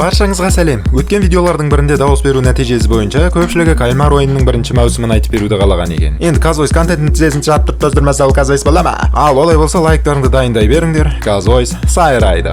Баршаңызға сәлем! Өткен видеолардың бірінде дауыс беру нәтижесі бойынша көпшілігі кальмар ойынының бірінші маусымын айтып беруді қалаған екен. Енді Казвойс контентін тізесін жаттырып тоздырмаса, ол Казвойс бола ма? Ал олай болса, лайктарыңды дайындай беріңдер, Казвойс сайрайды.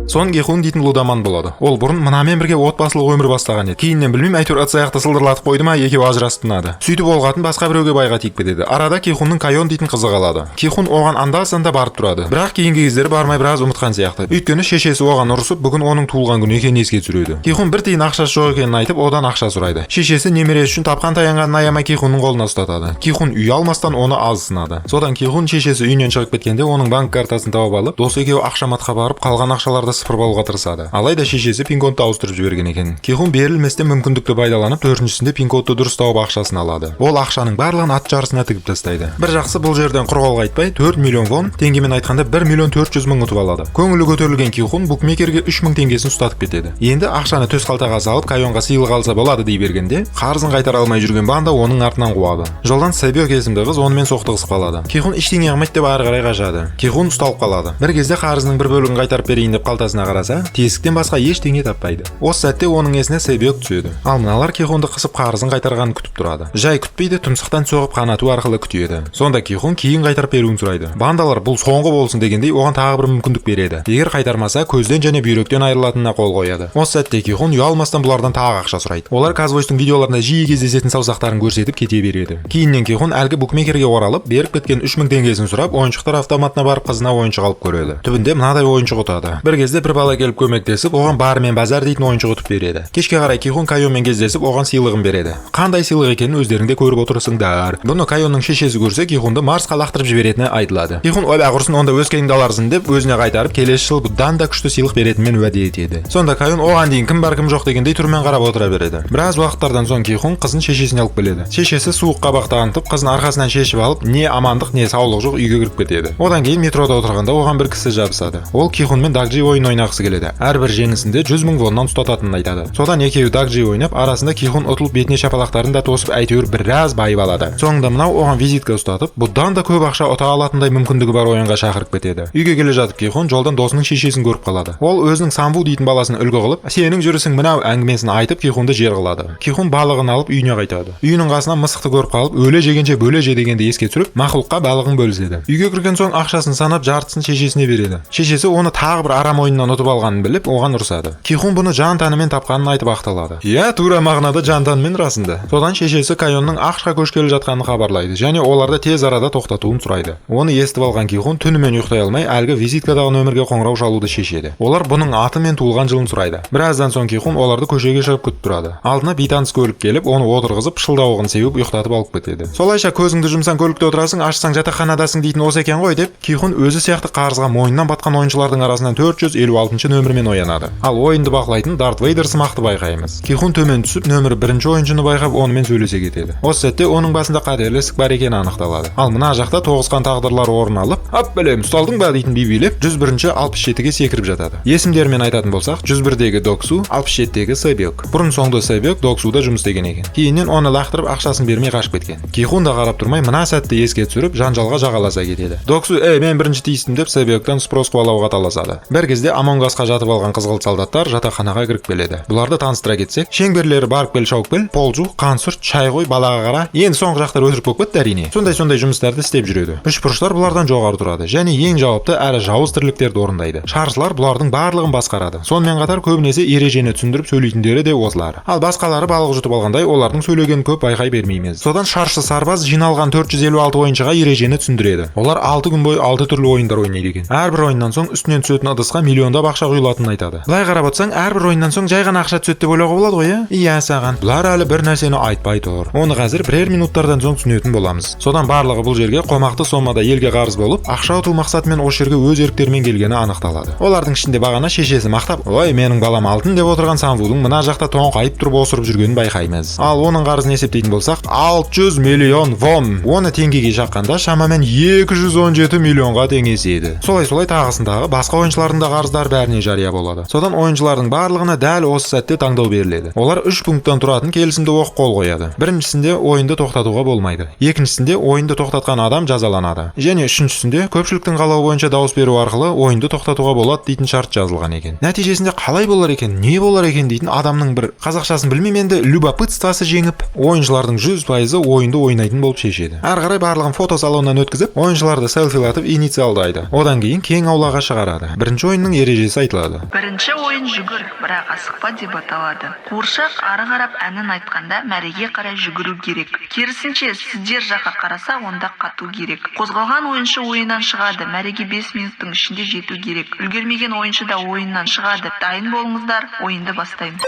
Сон Гехун дейтін лудоман болады. Ол бұрын мынамен бірге отбасылық өмір бастаған еді. Кейіннен білмеймін, әйтеуір ыдыс аяқты сылдырлатып қойды ма, екеуі ажырасып тынады. Сөйтіп ол қатын басқа біреуге байға тиіп кетеді. Арада Кихунның Кайон дейтін қызы қалады. Кихун оған анда санда барып тұрады, бірақ кейінгі кездері бармай біраз ұмытқан сияқты. Өйткені шешесі оған ұрысып, бүгін оның туылған күні екенін еске түсіреді. Кихун бір тиын ақшасы жоқ екенін айтып, одан ақша сұрайды. Шешесі немересі үшін тапқан таянғанын аямай Кихунның қолына ұстатады. Кихун ұялмастан оны азсынады. Содан Кихун шешесі үйінен шығып кеткенде оның банк картасын тауып алып, досы екеуі ақшаматқа барып, қалған ақшаларды сыпырып алуға тырысады. Алайда шешесі пин кодты ауыстырып жіберген екен. Кихун берілместен мүмкіндікті пайдаланып, төртіншісінде пин кодты дұрыс тауып, ақшасын алады. Ол ақшаның барлығын ат жарысына тігіп тастайды. Бір жақсы, бұл жерден құр қол қайтпай, 4 миллион вон, теңгемен айтқанда 1 миллион 400 мың ұтып алады. Көңілі көтерілген Кихун букмекерге 3000 теңгесін ұстатып кетеді. Енді ақшаны төс қалтаға салып, Кайонға сыйлық алса болады дей бергенде, қарызын қайтара алмай жүрген банда оның артынан қуады. Жолдан Сэбёк есімді қыз онымен соқтығысып қалады. Кихун ештеңе қылмайды деп ары қарай қашады. Кихун ұсталып қалады. Бір кезде қарызының бір бөлігін қайтарып берейін деп қалтасына қараса, тесіктен басқа ештеңе таппайды. Осы сәтте оның есіне Сэбёк түседі. Ал мыналар Кихунды қысып, қарызын қайтарғанын күтіп тұрады. Жай күтпейді, тұмсықтан соғып қанату арқылы күтеді. Сонда Кихун кейін қайтарып беруін сұрайды. Бандалар бұл соңғы болсын дегендей, оған тағы бір мүмкіндік береді. Егер қайтармаса, көзден және бүйректен айырылатынына қол қояды. Осы сәтте Кихун ұялмастан бұлардан тағы ақша сұрайды. Олар Казвойстың видеоларында жиі кездесетін саусақтарын көрсетіп кете береді. Кейіннен Кихун әлгі букмекерге оралып, беріп кеткен 3000 теңгесін сұрап, ойыншықтар автоматына барып, қызына ойыншық алып көреді. Түбінде мынадай ойыншық ұтады. Бір кезде бір бала келіп көмектесіп, оған Бар мен базар дейтін ойыншық ұтып береді. Кешке қарай Кихун Кайонмен кездесіп, оған сыйлығын береді. Қандай сыйлық екенін өздерің де көріп отырсыңдар. Бұны Кайонның шешесі көрсе, Кихунды Марсқа лақтырып жіберетіні айтылады. Кихун «Ойбай, құрсын, онда өскеніңді аларсың» деп, өзіне қайтарып, келесі жылы бұдан да күшті сыйлық беретінімен уәде етеді. Сонда Кайон оған дейін кім бар, кім жоқ дегендей түрмен қарап отыра береді. Біраз уақыттардан соң Кихун қызын шешесіне алып келеді. Шешесі суық қабақ танытып, қызын арқасынан шешіп алып, не амандық, не саулық жоқ, үйге кіріп кетеді. Одан кейін метрода отырғанда оған бір кісі жабысады. Ол Кихунмен дакджи ойын ойнағысы келеді. Әрбір жеңісінде 100 мың воннан ұстататынын айтады. Содан екеуі дакджи ойнап, арасында Кихун ұтылып, бетіне шапалақтарын да тосып, әйтеуір біраз байып алады. Соңында мынау оған визитка ұстатып, бұдан да көп ақша ұта алатындай мүмкіндігі бар ойынға шақырып кетеді. Үйге келе жатып Кихун жолдан досының шешесін көріп қалады. Ол өзінің Самву дейтін баласын үлгі қылып, «Сенің жүрісің мынау» әңгімесін айтып, Кихунды жер қылады. Кихун балығын алып үйіне қайтады. Үйінің қасынан мысықты көріп қалып, «Өле жегенше бөле же» дегенді еске түсіріп, мақұлыққа балығын бөліседі. Үйге кірген соң ақшасын санап, жартысын шешесіне береді. Шешесі оны тағы бір арам ойыннан ұтып алғанын біліп, оған ұрсады. Кихун бұны жан тәнімен тапқанын айтып ақталады. Иә, тура мағынада жан тәнімен расында. Содан шешесі Кайонның ақшқа көшкелі жатқанын хабарлайды және оларды тез арада тоқтатуын сұрайды. Оны естіп алған Кихун түнімен ұйықтай алмай, әлгі визиткадағы нөмірге қоңырау шалуды шешеді. Олар бұның аты мен туылған жылын сұрайды. Біраздан соң Кихун оларды көшеге шығып күтіп тұрады. Алдына бейтаныс көлік келіп, оны отырғызып, пышылдауығын сеуіп, ұйықтатып алып кетеді. Солайша «Көзіңді жұмсаң, көлікте отырасың, ашсаң, жатақханадасың» дейтін осы екен ғой деп, Кихун өзі сияқты қарызға мойнынан батқан ойыншылардың арасынан 456 нөмірмен оянады. Ал ойынды бақылайтын Дарт Вейдер сымақты байқаймыз. Кихун төмен түсіп, нөмірі бірінші ойыншыны байқап, онымен сөйлесе кетеді. Осы сәтте оның басында қатерлі ісік бар екені анықталады. Ал мына жақта тоғысқан тағдырлар орын алып, «Ап білем, ұсталдың ба» дейтін би билеп, 101-ші 67-ге секіріп жатады. Есімдерімен айтатын болсақ, 101-дегі Доксу, 67-дегі Сэбёк. Бұрын соңды Сэбёк Доксуда жұмыс істеген екен. Кейіннен оны лақтырып, ақшасын бермей қашып кеткен. Кихун да қарап тұрмай, мына сәтті еске түсіріп, жанжалға жағаласа кетеді. Доксу «Ей, мен бірінші тиістім» деп, Сэбёктан спрос қуалауға таласады. Бір кезде Амонгасқа жатып алған қызғылт солдаттар жатақханаға кіріп келеді. Бұларды таныстыра кетсек, шеңберлері барып кел, шауып кел, пол жу, қан сүрт, шай қой, балаға қара. Енді соңғы жақтар өтірік болып кетті, әрине. Сондай сондай жұмыстарды істеп жүреді. Үшбұрыштар бұлардан жоғары тұрады және ең жауапты әрі жауыз тірліктерді орындайды. Шаршылар бұлардың барлығын басқарады. Сонымен қатар көбінесе ережені түсіндіріп сөйлейтіндері де осылар. Ал басқалары балық жұтып алғандай, олардың сөйлегенін көп байқай бермейміз. Содан шаршы сарбаз жиналған 456 ойыншыға ережені түсіндіреді. Олар 6 күн бойы 6 түрлі ойындар ойнайды екен. Әрбір ойыннан соң үстінен түсетін ыдысқа миллиондап ақша құйылатынын айтады. Былай қарап отырсаң, әрбір ойыннан соң жай ғана ақша түседі деп ойлауға болады ғой, иә? Иә, саған. Бұлар әлі бір нәрсені айтпай тұр. Оны қазір бірер минуттардан соң түсінетін боламыз. Содан барлығы бұл жерге қомақты сомада елге қарыз болып, ақша ұту мақсатымен осы жерге өз еріктерімен келгені анықталады. Олардың ішінде бағана шешесі мақтап, «Ой, менің балам алтын» деп отырған Самвудың мына жақта тоңқайып тұрып осырып жүргенін байқаймыз. Ал оның қарызын есептейтін болсақ, 600 миллион вон. Оны теңгеге шаққанда шамамен 217 миллионға теңеседі. Солай солай тағысын тағы басқа ойыншылардың да қарыздары. Қарыздары бәріне жария болады. Содан ойыншылардың барлығына дәл осы сәтте таңдау беріледі. Олар үш пункттан тұратын келісімді оқып, қол қояды. Біріншісінде ойынды тоқтатуға болмайды, екіншісінде ойынды тоқтатқан адам жазаланады және үшіншісінде көпшіліктің қалауы бойынша дауыс беру арқылы ойынды тоқтатуға болады дейтін шарт жазылған екен. Нәтижесінде қалай болар екен, не болар екен дейтін адамның бір қазақшасын білмеймін енді, любопытствосы жеңіп, ойыншылардың 100%-ы ойынды ойнайтын болып шешеді. Әрі қарай барлығын фотосалоннан өткізіп, ойыншыларды селфилатып, инициалдайды. Одан кейін кең аулаға шығарады. Бірінші ойынның ережесі айтылады. Бірінші ойын «Жүгір, бірақ асықпа» деп аталады. Қуыршақ ары қарап әнін айтқанда, мәреге қарай жүгіру керек. Керісінше, сіздер жаққа қараса, онда қату керек. Қозғалған ойыншы ойыннан шығады. Мәреге 5 минуттың ішінде жету керек. Үлгермеген ойыншы да ойыннан шығады. Дайын болыңыздар, ойынды бастаймыз.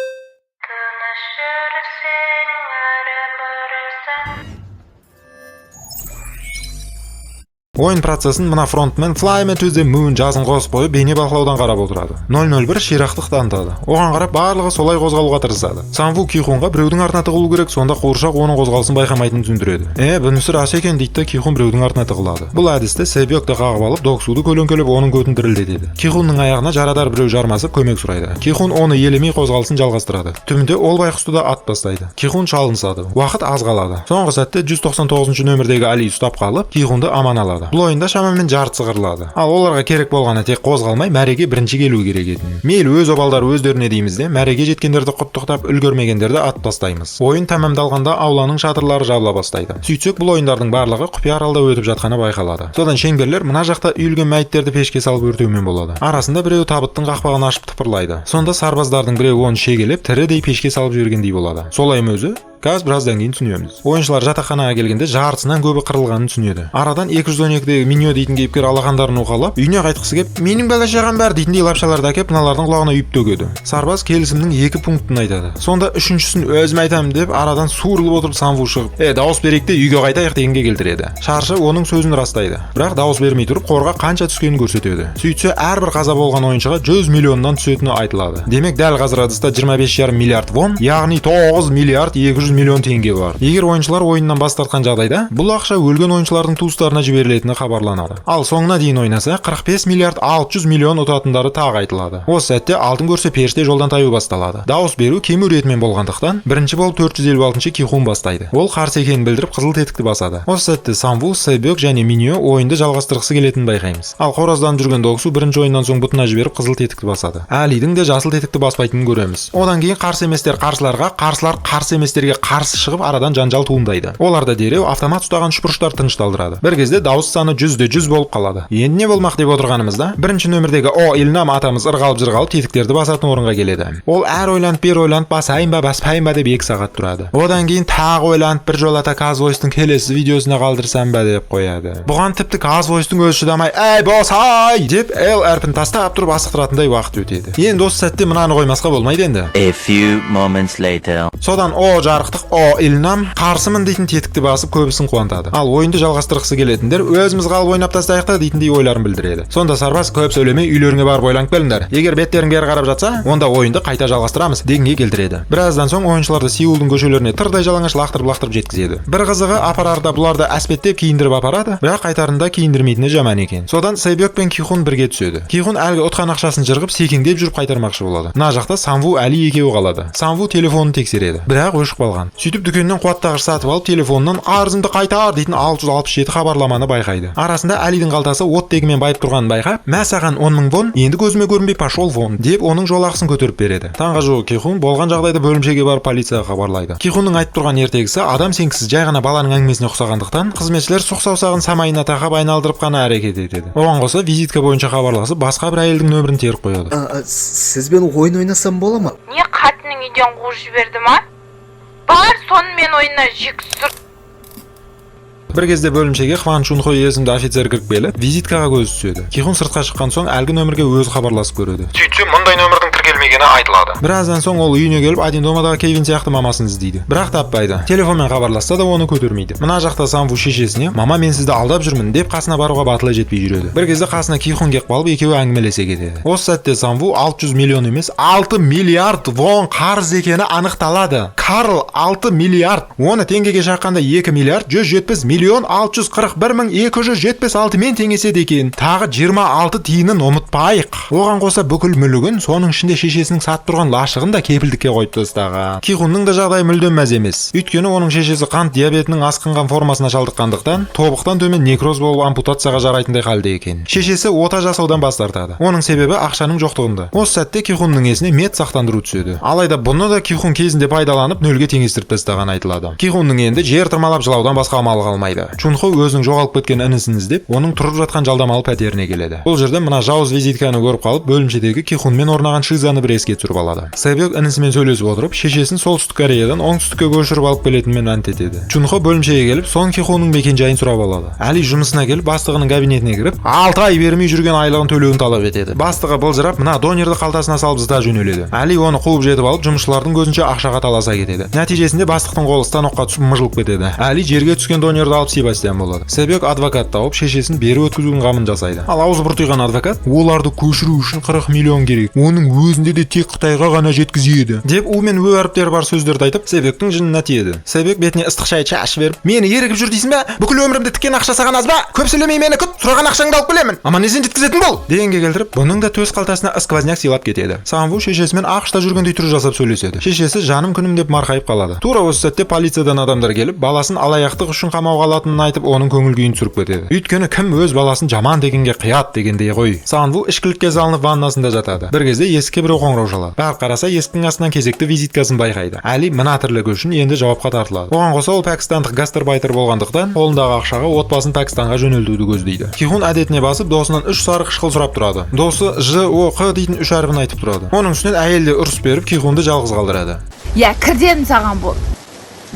Тыныш жүрсең әрі. Ойын процесін мына фронтмен Fly Me to the Moon жазын қосып қойып, бейне бақылаудан қарап отырады. 001 ширақтық танытады. Оған қарап, барлығы солай қозғалуға тырысады. Санву Кихунға біреудің артына тығылу керек, сонда қуыршақ оның қозғалысын байқамайтынын түсіндіреді. «Е, бұнысы рас екен», – дейді да, Кихун біреудің артына тығылады. Бұл әдісті Себек те қағып алып, Доксуды көлеңкелеп, оның көтін дірілдетеді. Кихунның аяғына жарадар біреу жармасып, көмек сұрайды. Кихун оны елемей, қозғалысын жалғастырады. Түбінде ол байқұсты да атып тастайды. Кихун шалынысады. Уақыт аз қалады. Соңғы сәтте 199 нөмірдегі Али ұстап қалып, Кихунды аман алады. Бұл ойында шамамен жартысы қырылады. Ал оларға керек болғаны тек қозғалмай, мәреге бірінші келу керек етін. Мейлі, өз обалдары өздеріне дейміз де, мәреге жеткендерді құттықтап, үлгермегендерді атып тастаймыз. Ойын тәмамдалғанда ауланың шатырлары жабыла бастайды. Сөйтсек, бұл ойындардың барлығы құпия аралда өтіп жатқаны байқалады. Содан шеңберлер мына жақта үйілген мәйіттерді пешке салып өртеумен болады. Арасында біреуі табыттың қақпағын ашып тыпырлайды. Сонда сарбаздардың біреуі оны шегелеп, тірідей пешке салып жібергендей болады. Солай ма өзі? Қазір біраздан кейін түсінеміз. Ойыншылар жатақханаға келгенде, жартысынан көбі қырылғанын түсінеді. Арадан 212-дегі Миньо дейтін кейіпкер алақандарын уқалап, үйіне қайтқысы кеп, «Менің бала шағам бар» дейтіндей лапшаларды әкеп, мыналардың құлағына үйіп төгеді. Сарбаз келісімнің екі пунктін айтады. Сонда үшіншісін өзім айтамын деп, арадан суырылып отырып Санву шығып, «Е, дауыс берейік те, үйге қайтайық» дегенге келтіреді. Шаршы оның сөзін растайды, бірақ дауыс бермей тұрып, қорға қанша түскенін көрсетеді. Сөйтсе, әрбір қаза болған ойыншыға 100 миллионнан түсетіні айтылады. Демек, дәл қазір ыдыста 25,5 миллиард вон, яғни 9 миллиард 200 миллион теңге бар. Егер ойыншылар ойыннан бас тартқан жағдайда, бұл ақша өлген ойыншылардың туыстарына жіберілетіні хабарланады. Ал соңына дейін ойнаса, 45 миллиард 600 миллион ұтатындары тағы айтылады. Осы сәтте алтын көрсе періште жолдан таю басталады. Дауыс беру кему ретімен болғандықтан, бірінші болып 456 Кихун бастайды. Ол қарсы екенін білдіріп, қызыл тетікті басады. Осы сәтте Самву, Сэбек және Миньо ойынды жалғастырғысы келетінін байқаймыз. Ал қоразданып жүрген Доксу бірінші ойыннан соң бұтына жіберіп, қызыл тетікті басады. Әлидің де жасыл тетікті баспайтынын көреміз. Одан кейін қарсы еместер қарсыларға, қарсылар қарсы еместерге қарсы шығып, арадан жанжал туындайды. Оларды дереу автомат ұстаған үшбұрыштар тынышталдырады. Бір кезде дауыс саны 100%-де 100 болып қалады. Енді не болмақ деп отырғанымызда, бірінші нөмірдегі О Илнам атамыз ырғалып жырғалып, тетіктерді басатын орынға келеді. Ол әрі ойланып, бері ойланып, басайын ба, баспайын ба деп 2 сағат тұрады. Одан кейін тағы ойланып, бір жолата Казвойстың келесі видеосына қалдырсам ба деп қояды. Бұған тіпті Казвойстың өзі шыдамай, «Әй, босай!» деп, Л әрпін тастап тұрып асықтыратындай уақыт өтеді. Енді осы сәтте мынаны қоймасқа болмайды енді. A few moments later. Содан О жарықтық О Илнам қарсымын дейтін тетікті басып, көбісін қуантады. Ал ойынды жалғастырғысы келетіндер өзіміз қалып ойнап тастайық та дейтіндей ойларын білдіреді. Сонда сарбаз көп сөйлемей, үйлеріңе барып ойланып келіңдер, егер беттерің бері қарап жатса, онда ойынды қайта жалғастырамыз дегенге келтіреді. Біраздан соң ойыншыларды Сеулдің көшелеріне тырдай жалаңаш лақтырып лақтырып жеткізеді. Бір қызығы, апарарда бұларды әспеттеп киіндіріп апарады, бірақ қайтарында киіндірмейтіні жаман екен. Содан Сэбек пен Кихун бірге түседі. Кихун әлгі ұтқан ақшасын жырғып, секеңдеп жүріп қайтармақшы болады. Мына жақта Самву, Әли екеуі қалады. Самву телефонын тексереді, бірақ өшіп қалған. Сөйтіп дүкеннен қуаттағыш сатып алып, телефонынан «Қарызымды қайтар» дейтін 667 хабарламаны байқайды. Арасында Әлидің қалтасы оттегімен байып тұрғанын байқап, «Мә саған 10 000 вон, енді көзіме көрінбей, пошел вон» деп, оның жолақысын көтеріп береді. Таңға жуық Кихун болған жағдайды бөлімшеге барып, полицияға хабарлайды. Кихунның айтып тұрған ертегісі адам сенгісіз жай ғана баланың әңгімесіне ұқсағандықтан, қызметшілер сұқ саусағын самайына тақап, айналдырып қана әрекет етеді. Оған қоса визитка бойынша хабарласып, басқа бір әйелдің нөмірін теріп қояды. А, сізбен ойын ойнасам бола ма? Не, қатының үйден қуып жіберді ма? Бар, сонымен ойна, жексұрын. Бір кезде бөлімшеге Хван Чунхой есімді офицер кіріп келіп, визиткаға көзі түседі. Кихун сыртқа шыққан соң, әлгі нөмірге өзі хабарласып көреді. Сөйтсе, мұндай нөмірдің тіркелмегені айтылады. Біраздан соң ол үйіне келіп, «Один домадағы» Кевин сияқты мамасын іздейді, бірақ таппайды. Телефонмен хабарласса да, оны көтермейді. Мына жақта Самву шешесіне «Мама, мен сізді алдап жүрмін» деп, қасына баруға батылы жетпей жүреді. Бір кезде қасына Кихун келіп қалып, екеуі әңгімелесе кетеді. Осы сәтте Самву 600 миллион емес, 6 миллиард вон қарыз екені анықталады. Карл, 6 миллиард! Оны теңгеге шаққанда 2 миллиард 170 миллион. миллион 641 мың 276-мен теңеседі екен. Тағы 26 тиынын ұмытпайық. Оған қоса бүкіл мүлігін, соның ішінде шешесінің сатып тұрған лашығын да кепілдікке қойып тастаған. Кихунның да жағдайы мүлдем мәз емес. Өйткені оның шешесі қант диабетінің асқынған формасына шалдыққандықтан, тобықтан төмен некроз болып, ампутацияға жарайтындай халде екен. Шешесі ота жасаудан бас тартады. Оның себебі ақшаның жоқтығында. Осы сәтте Кихунның есіне мед сақтандыру түседі. Алайда бұны да Кихун кезінде пайдаланып, нөлге теңестіріп тастаған айтылады. Кихунның енді жер тырмалап жылаудан басқа амалы қалмайды. Чунхо өзінің жоғалып кеткен інісін іздеп, оның тұрып жатқан жалдамалы пәтеріне келеді. Бұл жерде мына жауыз визитканы көріп қалып, бөлімшедегі Кихунмен орнаған шизаны бір еске түсіріп алады. Сэбек інісімен сөйлесіп отырып, шешесін Солтүстік Кореядан Оңтүстікке көшіріп алып келетінімен ант етеді. Чунхо бөлімшеге келіп, Сон Кихунның мекен жайын сұрап алады. Әли жұмысына келіп, бастығының кабинетіне кіріп, 6 ай бермей жүрген айлығын төлеуін талап етеді. Бастығы былжырап, мына донерді қалтасына салып зыта жөнеледі. Әли оны қуып жетіп алып, жұмысшылардың көзінше ақшаға таласа кетеді. Нәтижесінде бастықтың қолы станокқа түсіп, мыжылып кетеді. Әли жерге түскен донерді алып, Себастьян болады. Себек адвокат тауып, шешесін бері өткізудің қамын жасайды. Ал аузы бұртиған адвокат: «Оларды көшіру үшін 40 миллион керек, оның өзінде де тек Қытайға ғана жеткізеді», – деп у мен ө әріптері бар сөздерді айтып, Себектің жынына тиеді. Себек бетіне ыстық шай шашып беріп: «Мені ерігіп жүр дейсің ба? Бүкіл өмірімде тіккен ақша саған аз ба? Көп сөйлемей мені күт, сұраған ақшаңды алып келемін, аман есен жеткізетін бол», – дегенге келтіріп, бұның да төс қалтасына сквозняк сыйлап кетеді. Самву шешесімен АҚШ-та жүргендей түр жасап сөйлеседі. Шешесі «жаным, күнім» деп марқайып қалады. Тура осы сәтте полициядан адамдар келіп, баласын алаяқтық үшін қамауға алатынын айтып, оның көңіл күйін түсіріп кетеді. Өйткені кім өз баласын жаман дегенге қияды дегендей ғой. Санву ішкілікке салынып, ваннасында жатады. Бір кезде есікке біреу қоңырау шалады. Барып қараса, есіктің астынан кезекті визиткасын байқайды. Әли мына тірлігі үшін енді жауапқа тартылады. Оған қоса ол пәкістандық гастарбайтер болғандықтан, қолындағы ақшаға отбасын Пәкістанға жөнелтуді көздейді. Кихун әдетіне басып, досынан үш сары қышқыл сұрап тұрады. Досы Ж О Қ дейтін үш әрпін айтып тұрады. Оның үстінен әйел де ұрыс беріп, Кихунды жалғыз қалдырады. Иә, кір дедім саған, бол,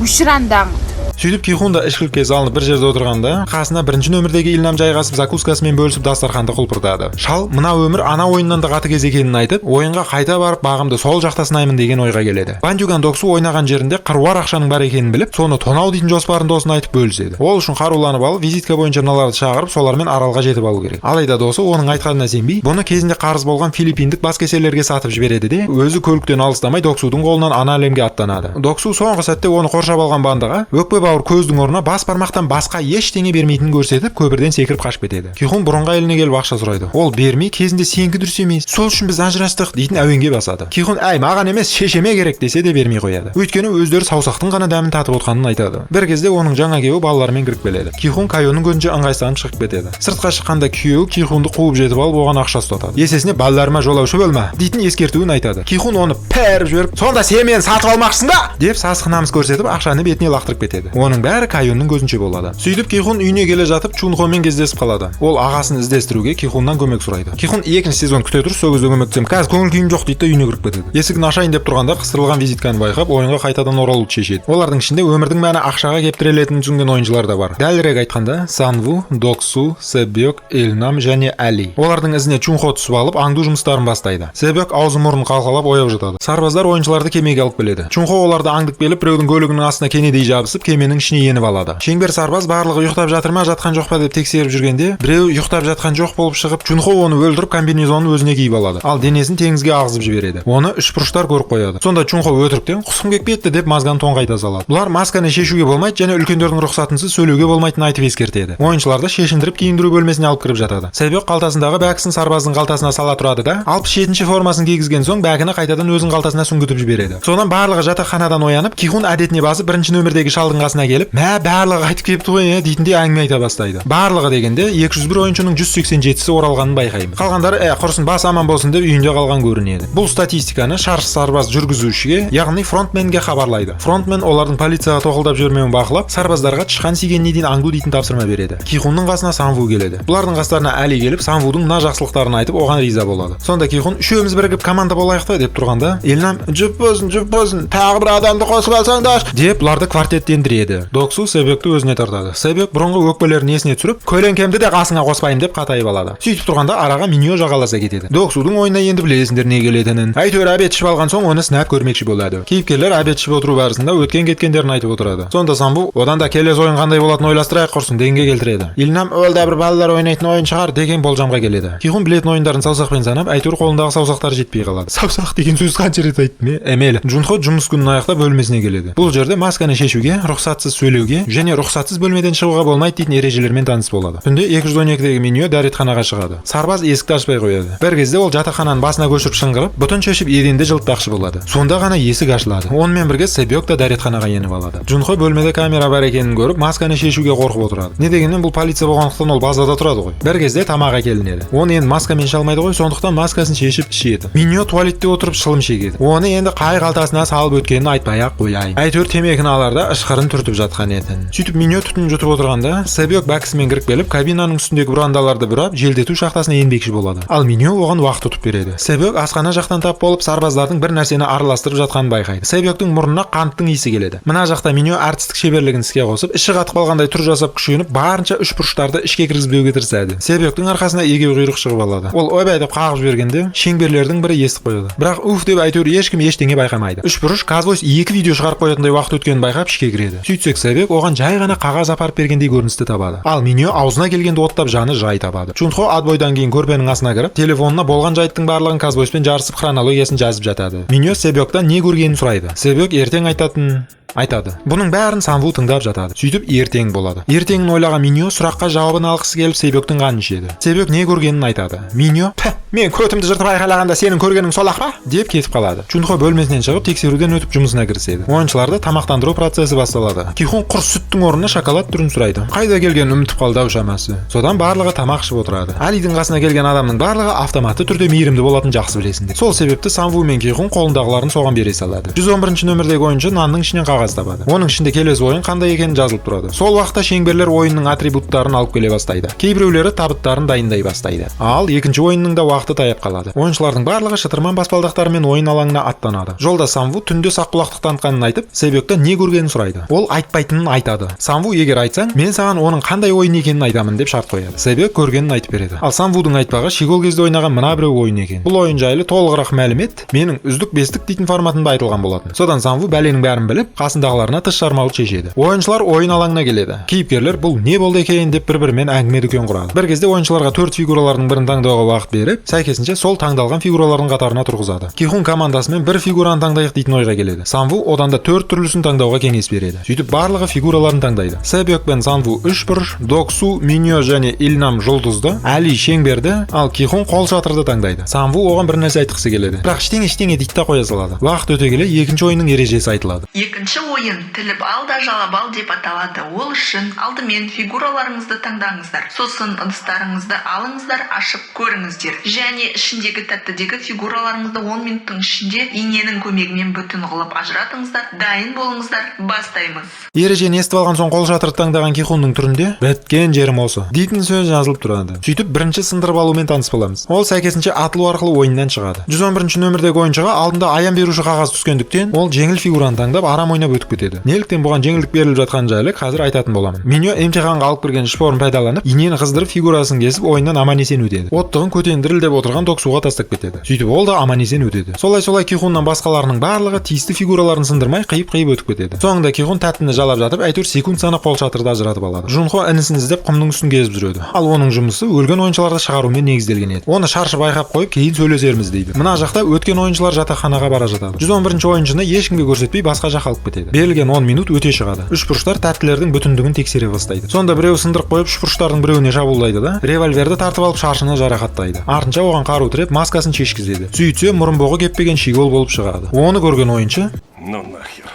өшір андағыңды. Сөйтіп Кихун да ішкілікке салынып, бір жерде отырғанда, қасына бірінші нөмірдегі Илнам жайғасып, закускасымен бөлісіп, дастарханды құлпыртады. Шал мына өмір ана ойыннан да қатыгез екенін айтып, ойынға қайта барып, бағымды сол жақта сынаймын деген ойға келеді. Бандюган Доксу ойнаған жерінде қыруар ақшаның бар екенін біліп, соны тонау дейтін жоспарын досына айтып бөліседі. Ол үшін қаруланып алып, визитка бойынша мыналарды шақырып, солармен аралға жетіп алу керек. Алайда досы оның айтқанына сенбей, бұны кезінде қарыз болған филиппиндік баскесерлерге сатып жібереді де, өзі көліктен алыстамай, Доксудың қолынан ана әлемге аттанады. Доксу соңғы сәтте оны қоршап алған бандаға өкпе бауыр көздің орнына бас бармақтан басқа ештеңе бермейтінін көрсетіп, көпірден секіріп қашып кетеді. Кихун бұрынғы әйеліне келіп ақша сұрайды. Ол бермей, «кезінде сенікі дұрыс емес, сол үшін біз ажырастық» дейтін әуенге басады. Кихун «әй, маған емес, шешеме керек» десе де, бермей қояды. Өйткені өздері саусақтың ғана дәмін татып отқанын айтады. Бір кезде оның жаңа күйеуі балаларымен кіріп келеді. Кихун Кайонның көзінше ыңғайсызданып шығып кетеді. Сыртқа шыққанда күйеуі Кихунды қуып жетіп алып, оған ақша ұстатады. Есесіне «балаларыма жолаушы болма» дейтін ескертуін айтады. Кихун оны пәріп жіберіп, «сонда сен мені сатып алмақшысың ба?» деп сасық намыс көрсетіп, ақшаны бетіне лақтырып кетеді. Оның бәрі Кайонның көзінше болады. Сөйтіп Кихун үйіне келе жатып, Чунхомен кездесіп қалады. Ол ағасын іздестіруге Кихуннан көмек сұрайды. Кихун «екінші сезон күте тұр, сол кезде көмектесемін, қазір көңіл күйім жоқ» дейді да, үйіне кіріп кетеді. Есігін ашайын деп тұрғанда, қыстырылған визитканы байқап, ойынға қайтадан оралуды шешеді. Олардың ішінде өмірдің мәні ақшаға кеп тірелетінін түсінген ойыншылар да бар. Дәлірек айтқанда, Санву, Доксу, Себек, Элнам және Әли. Олардың ізіне Чунхо түсіп алып, аңду жұмыстарын бастайды. Себек аузы мұрнын қалқалап, ояу жатады. Сарбаздар ойыншыларды кемеге алып келеді. Чунхо оларды аңдып келіп, біреудің көлігінің астына кенедей жабысып, кеменің ішіне еніп алады. Шеңбер сарбаз барлығы ұйықтап жатыр ма, жатқан жоқ па деп тексеріп жүргенде, біреуі ұйықтап жатқан жоқ болып шығып, Чунхо оны өлтіріп, комбинезонын өзіне киіп алады. Ал денесін теңізге ағызып жібереді. Оны үшбұрыштар көріп қояды. Сонда Чунхо өтіріктен «құсқым келіп кетті» деп мазганы тоңқайта салады. Бұлар масканы шешуге болмайды және үлкендердің рұқсатынсыз сөйлеуге болмайтынын айтып ескертеді. Ойыншыларды шешіндіріп, киіндіру бөлмесіне алып кіріп жатады. Себек қалтасындағы бәкісін сарбаздың қалтасына сала тұрады да, 67-ші формасын кигізген соң, бәкіні қайтадан өзінің қалтасына сүңгітіп жібереді. Содан барлығы жатақханадан оянып, Кихун әдетіне басып, бірінші нөмірдегі шалдың қасына келіп, «мә, барлығы қайтып келіпті ғой, е» дейтіндей әңгіме айта бастайды. Барлығы дегенде 201 ойыншының 187-сі оралғанын байқаймыз. Қалғандары «ә, құрысын, бас аман болсын» деп үйінде қалған көрінеді. Бұл статистиканы шаршы сарбаз жүргізушіге, яғни фронтменге хабарлайды. Фронтмен олардың полицияға тоқылдап жібермеуін бақылап, сарбаздарға тышқан сигеніне дейін аңду дейтін тапсырма береді. Кихунның қасына Санву келеді. Бұлардың қастарына Әли келіп, Санвудың мына жақсылықтарын айтып, оған риза болады. Сонда Кихун «үшеуміз бірігіп команда болайық та» деп тұрғанда, Элнам «жұп болсын, жұп болсын, тағы бір адамды қосып алсаңдар» деп бұларды квартеттендіреді. Доксу Себекті өзіне тартады. Себек бұрынғы өкпелерін есіне түсіріп, «көлеңкемді де қасыңа қоспаймын» деп қатайып алады. Сөйтіп тұрғанда араға Миньо жағаласа кетеді. Доксудың ойына енді білесіңдер не келетінін. Әйтеуір обед ішіп алған соң, оны сынап көрмекші болады. Кейіпкерлер обед ішіп отыру барысында өткен кеткендерін айтып отырады. Сонда Самбу «одан да келесі ойын қандай болатынын ойластырайық құрсын» дегенге келтіреді. Илнам «ол да бір балалар ойнайтын ойын шығар» деген болжамға келеді. Кихун білетін ойындарын саусақпен санап, әйтеуір қолындағы саусақтары жетпей қалады. Саусақ деген сөз қанша рет айттым, е? Мейлі. Джунхо жұмыс күнін аяқтап, бөлмесіне келеді. Бұл жерде масканы шешуге рұқсат Рұқсатсыз сөйлеуге және рұқсатсыз бөлмеден шығуға болмайды дейтін ережелермен таныс болады. Түнде 212-дегі Миньо дәретханаға шығады. Сарбаз есікті ашпай қояды. Бір кезде ол жатақхананың басына көшіріп шыңғырып, бұтын шешіп, еденді жылытпақшы болады. Сонда ғана есік ашылады. Онымен бірге Себек та дәретханаға еніп алады. Джунхо бөлмеде камера бар екенін көріп, масканы шешуге қорқып отырады. Не дегенмен, бұл полиция болғандықтан, ол базада тұрады ғой. Бір кезде тамақ әкелінеді. Оны енді маскамен іше алмайды ғой, сондықтан маскасын шешіп ішеді. Миньо туалетте отырып шылым шегеді. Оны енді қай қалтасына салып өткенін айтпай ақ қояйын. Әйтеуір темекіні аларда ышқырын түртіп жатқан еді. Сөйтіп Миньо түтін жұтып отырғанда, Себек бәкісімен кіріп келіп, кабинаның үстіндегі бұрандаларды бұрап, желдету шахтасына енбекші болады. Ал Миньо оған уақыт ұтып береді. Себек асхана жақтан тап болып, сарбаздардың бір нәрсені араластырып жатқанын байқайды. Себектің мұрнына қанттың иісі келеді. Мына жақта Миньо әртістік шеберлігін іске қосып, іші қатып қалғандай түр жасап, күшеніп, барынша үш бұрыштарды ішке кіргізбеуге тырысады. Себектің арқасына егеуқұйрық шығып алады. Ол «ойбай» деп қағып жібергенде, шеңберлердің бірі естіп қояды. Бірақ «уф» деп әйтеуір ешкім ештеңе байқамайды. Үш бұрыш Казвойс екі видео шығарып қоятындай уақыт өткенін байқап, ішке кіреді. Сөйтсек, Себек оған жай ғана қағаз апарып бергендей көріністі табады. Ал Миньо аузына келгенді оттап, жаны жай табады. Чунхо отбойдан кейін көрпенің астына кіріп, телефонына болған жайттың барлығын Казвойспен жарысып, хронологиясын жазып жатады. Миньо Себектан не көргенін сұрайды. Себек ертең айтатын айтады. Бұның бәрін Санву тыңдап жатады. Сөйтіп ертең болады. Ертеңін ойлаған Миньо сұраққа жауабын алғысы келіп, Себектің қанын ішеді. Себек не көргенін айтады. Миньо: «Пә, мен көтімді жыртып айқайлағанда сенің көргенің сол ақ па?» – деп кетіп қалады. Чунхо бөлмесінен шығып, тексеруден өтіп, жұмысына кіріседі. Ойыншыларды тамақтандыру процесі басталады. Кихун құр сүттің орнына шоколад түрін сұрайды. Қайда келгенін ұмытып қалды ау шамасы. Содан барлығы тамақ ішіп отырады. Алидің қасына келген адамның барлығы автоматты түрде мейірімді болатынын жақсы білесіңдер. Сол себепті Санву мен Кихун қолындағыларын соған бере салады. 111 нөмірдегі ойыншы нанның ішінен қағаз табады. Оның ішінде келесі ойын қандай екені жазылып тұрады. Сол уақытта шеңберлер ойынның атрибуттарын алып келе бастайды. Кейбіреулері табыттарын дайындай бастайды. Ал екінші ойынның да уақыты таяп қалады. Ойыншылардың барлығы шытырман баспалдақтарымен ойын алаңына аттанады. Жолда Самву түнде саққұлақтық танытқанын айтып, Себектен не көргенін сұрайды. Ол айтпайтынын айтады. Самву: «Егер айтсаң, мен саған оның қандай ойын екенін айтамын», – деп шарт қояды. Себек көргенін айтып береді. Ал Самвудың айтпағы, Шигол кезде ойнаған мына біреу ойын екен. Бұл ойын жайлы толығырақ мәлімет менің «Үздік бестік» дейтін форматында айтылған болатын. Содан Самву бәленің бәрін біліп, қасындағыларына тіс жармауды шешеді. Ойыншылар ойын алаңына келеді. Кейіпкерлер «бұл не болды екен» деп бір бірімен әңгіме дүкен құрады. Бір кезде ойыншыларға төрт фигуралардың бірін таңдауға уақыт беріп, сәйкесінше сол таңдалған фигуралардың қатарына тұрғызады. Кихун командасымен бір фигураны таңдайық дейтін ойға келеді. Самву одан да төрт түрлісін таңдауға кеңес береді. Сөйтіп барлығы фигураларын таңдайды. Себек пен Санву үш бұрыш, Доксу, Миньо және Ильнам жұлдызды, Али шеңберді, ал Кихун қол шатырды таңдайды. Самву оған бір нәрсе айтқысы келеді, бірақ «ештеңе, ештеңе» дейді да қоя салады. Уақыт өте келе екінші ойынның ережесі айтылады. Екінші ойын «Тіліп ал да жалап ал» деп аталады. Ол үшін алдымен фигураларыңызды таңдаңыздар. Сосын ыдыстарыңызды алыңыздар, ашып көріңіздер және ішіндегі тәттідегі фигураларыңызды 10 минуттың ішінде иненің көмегімен бүтін қылып ажыратыңыздар. Дайын болыңыздар, бастаймыз. Ережені естіп алған соң, қол шатырды таңдаған Кихунның түрінде «біткен жерім осы» дейтін сөз жазылып тұрады. Сөйтіп бірінші сындырып алумен таныс боламыз. Ол сәйкесінше атылу арқылы ойыннан шығады. 111 нөмірдегі ойыншыға алдында аян беруші қағаз түскендіктен, ол жеңіл фигураны таңдап, арам ойнап өтіп кетеді. Неліктен бұған жеңілдік беріліп жатқаны жайлы қазір айтатын боламын. Миньо емтиханға алып кірген шпорын пайдаланып, инені қыздырып, фигурасын кесіп, ойыннан аман есен өтеді. Оттығын көтен дірілдеп отырған Доксуға тастап кетеді. Сөйтіп ол да аман есен өтеді. Солай, солай Кихуннан басқаларының барлығы тиісті фигураларын сындырмай, қиып қиып өтіп кетеді. Соңында Кихун тәттіні жалап жатып, әйтеуір секунд санап қол шатырды ажыратып алады. Жунхо інісін іздеп, құмның үстін кезіп жүреді. Ал оның жұмысы өлген ойыншыларды шығарумен негізделген еді. Оны шаршы байқап қойып, «кейін сөйлесерміз» дейді. Мына жақта өткен ойыншылар жатақханаға бара жатады. 111 ойыншыны ешкімге көрсетпей, басқа жаққа алып кетеді. Берілген 10 минут өте шығады. Үшбұрыштар тәттілердің бүтіндігін тексере бастайды. Сонда біреуі сындырып қойып, үшбұрыштардың біреуіне шабуылдайды да, револьверді тартып алып, шаршыны жарақаттайды. Артынша оған қару тіреп, маскасын шешкізеді. Сөйтсе, мұрынбоғы кеппеген Шигол болып шығады. Оны көрген ойыншы: Ну нахер.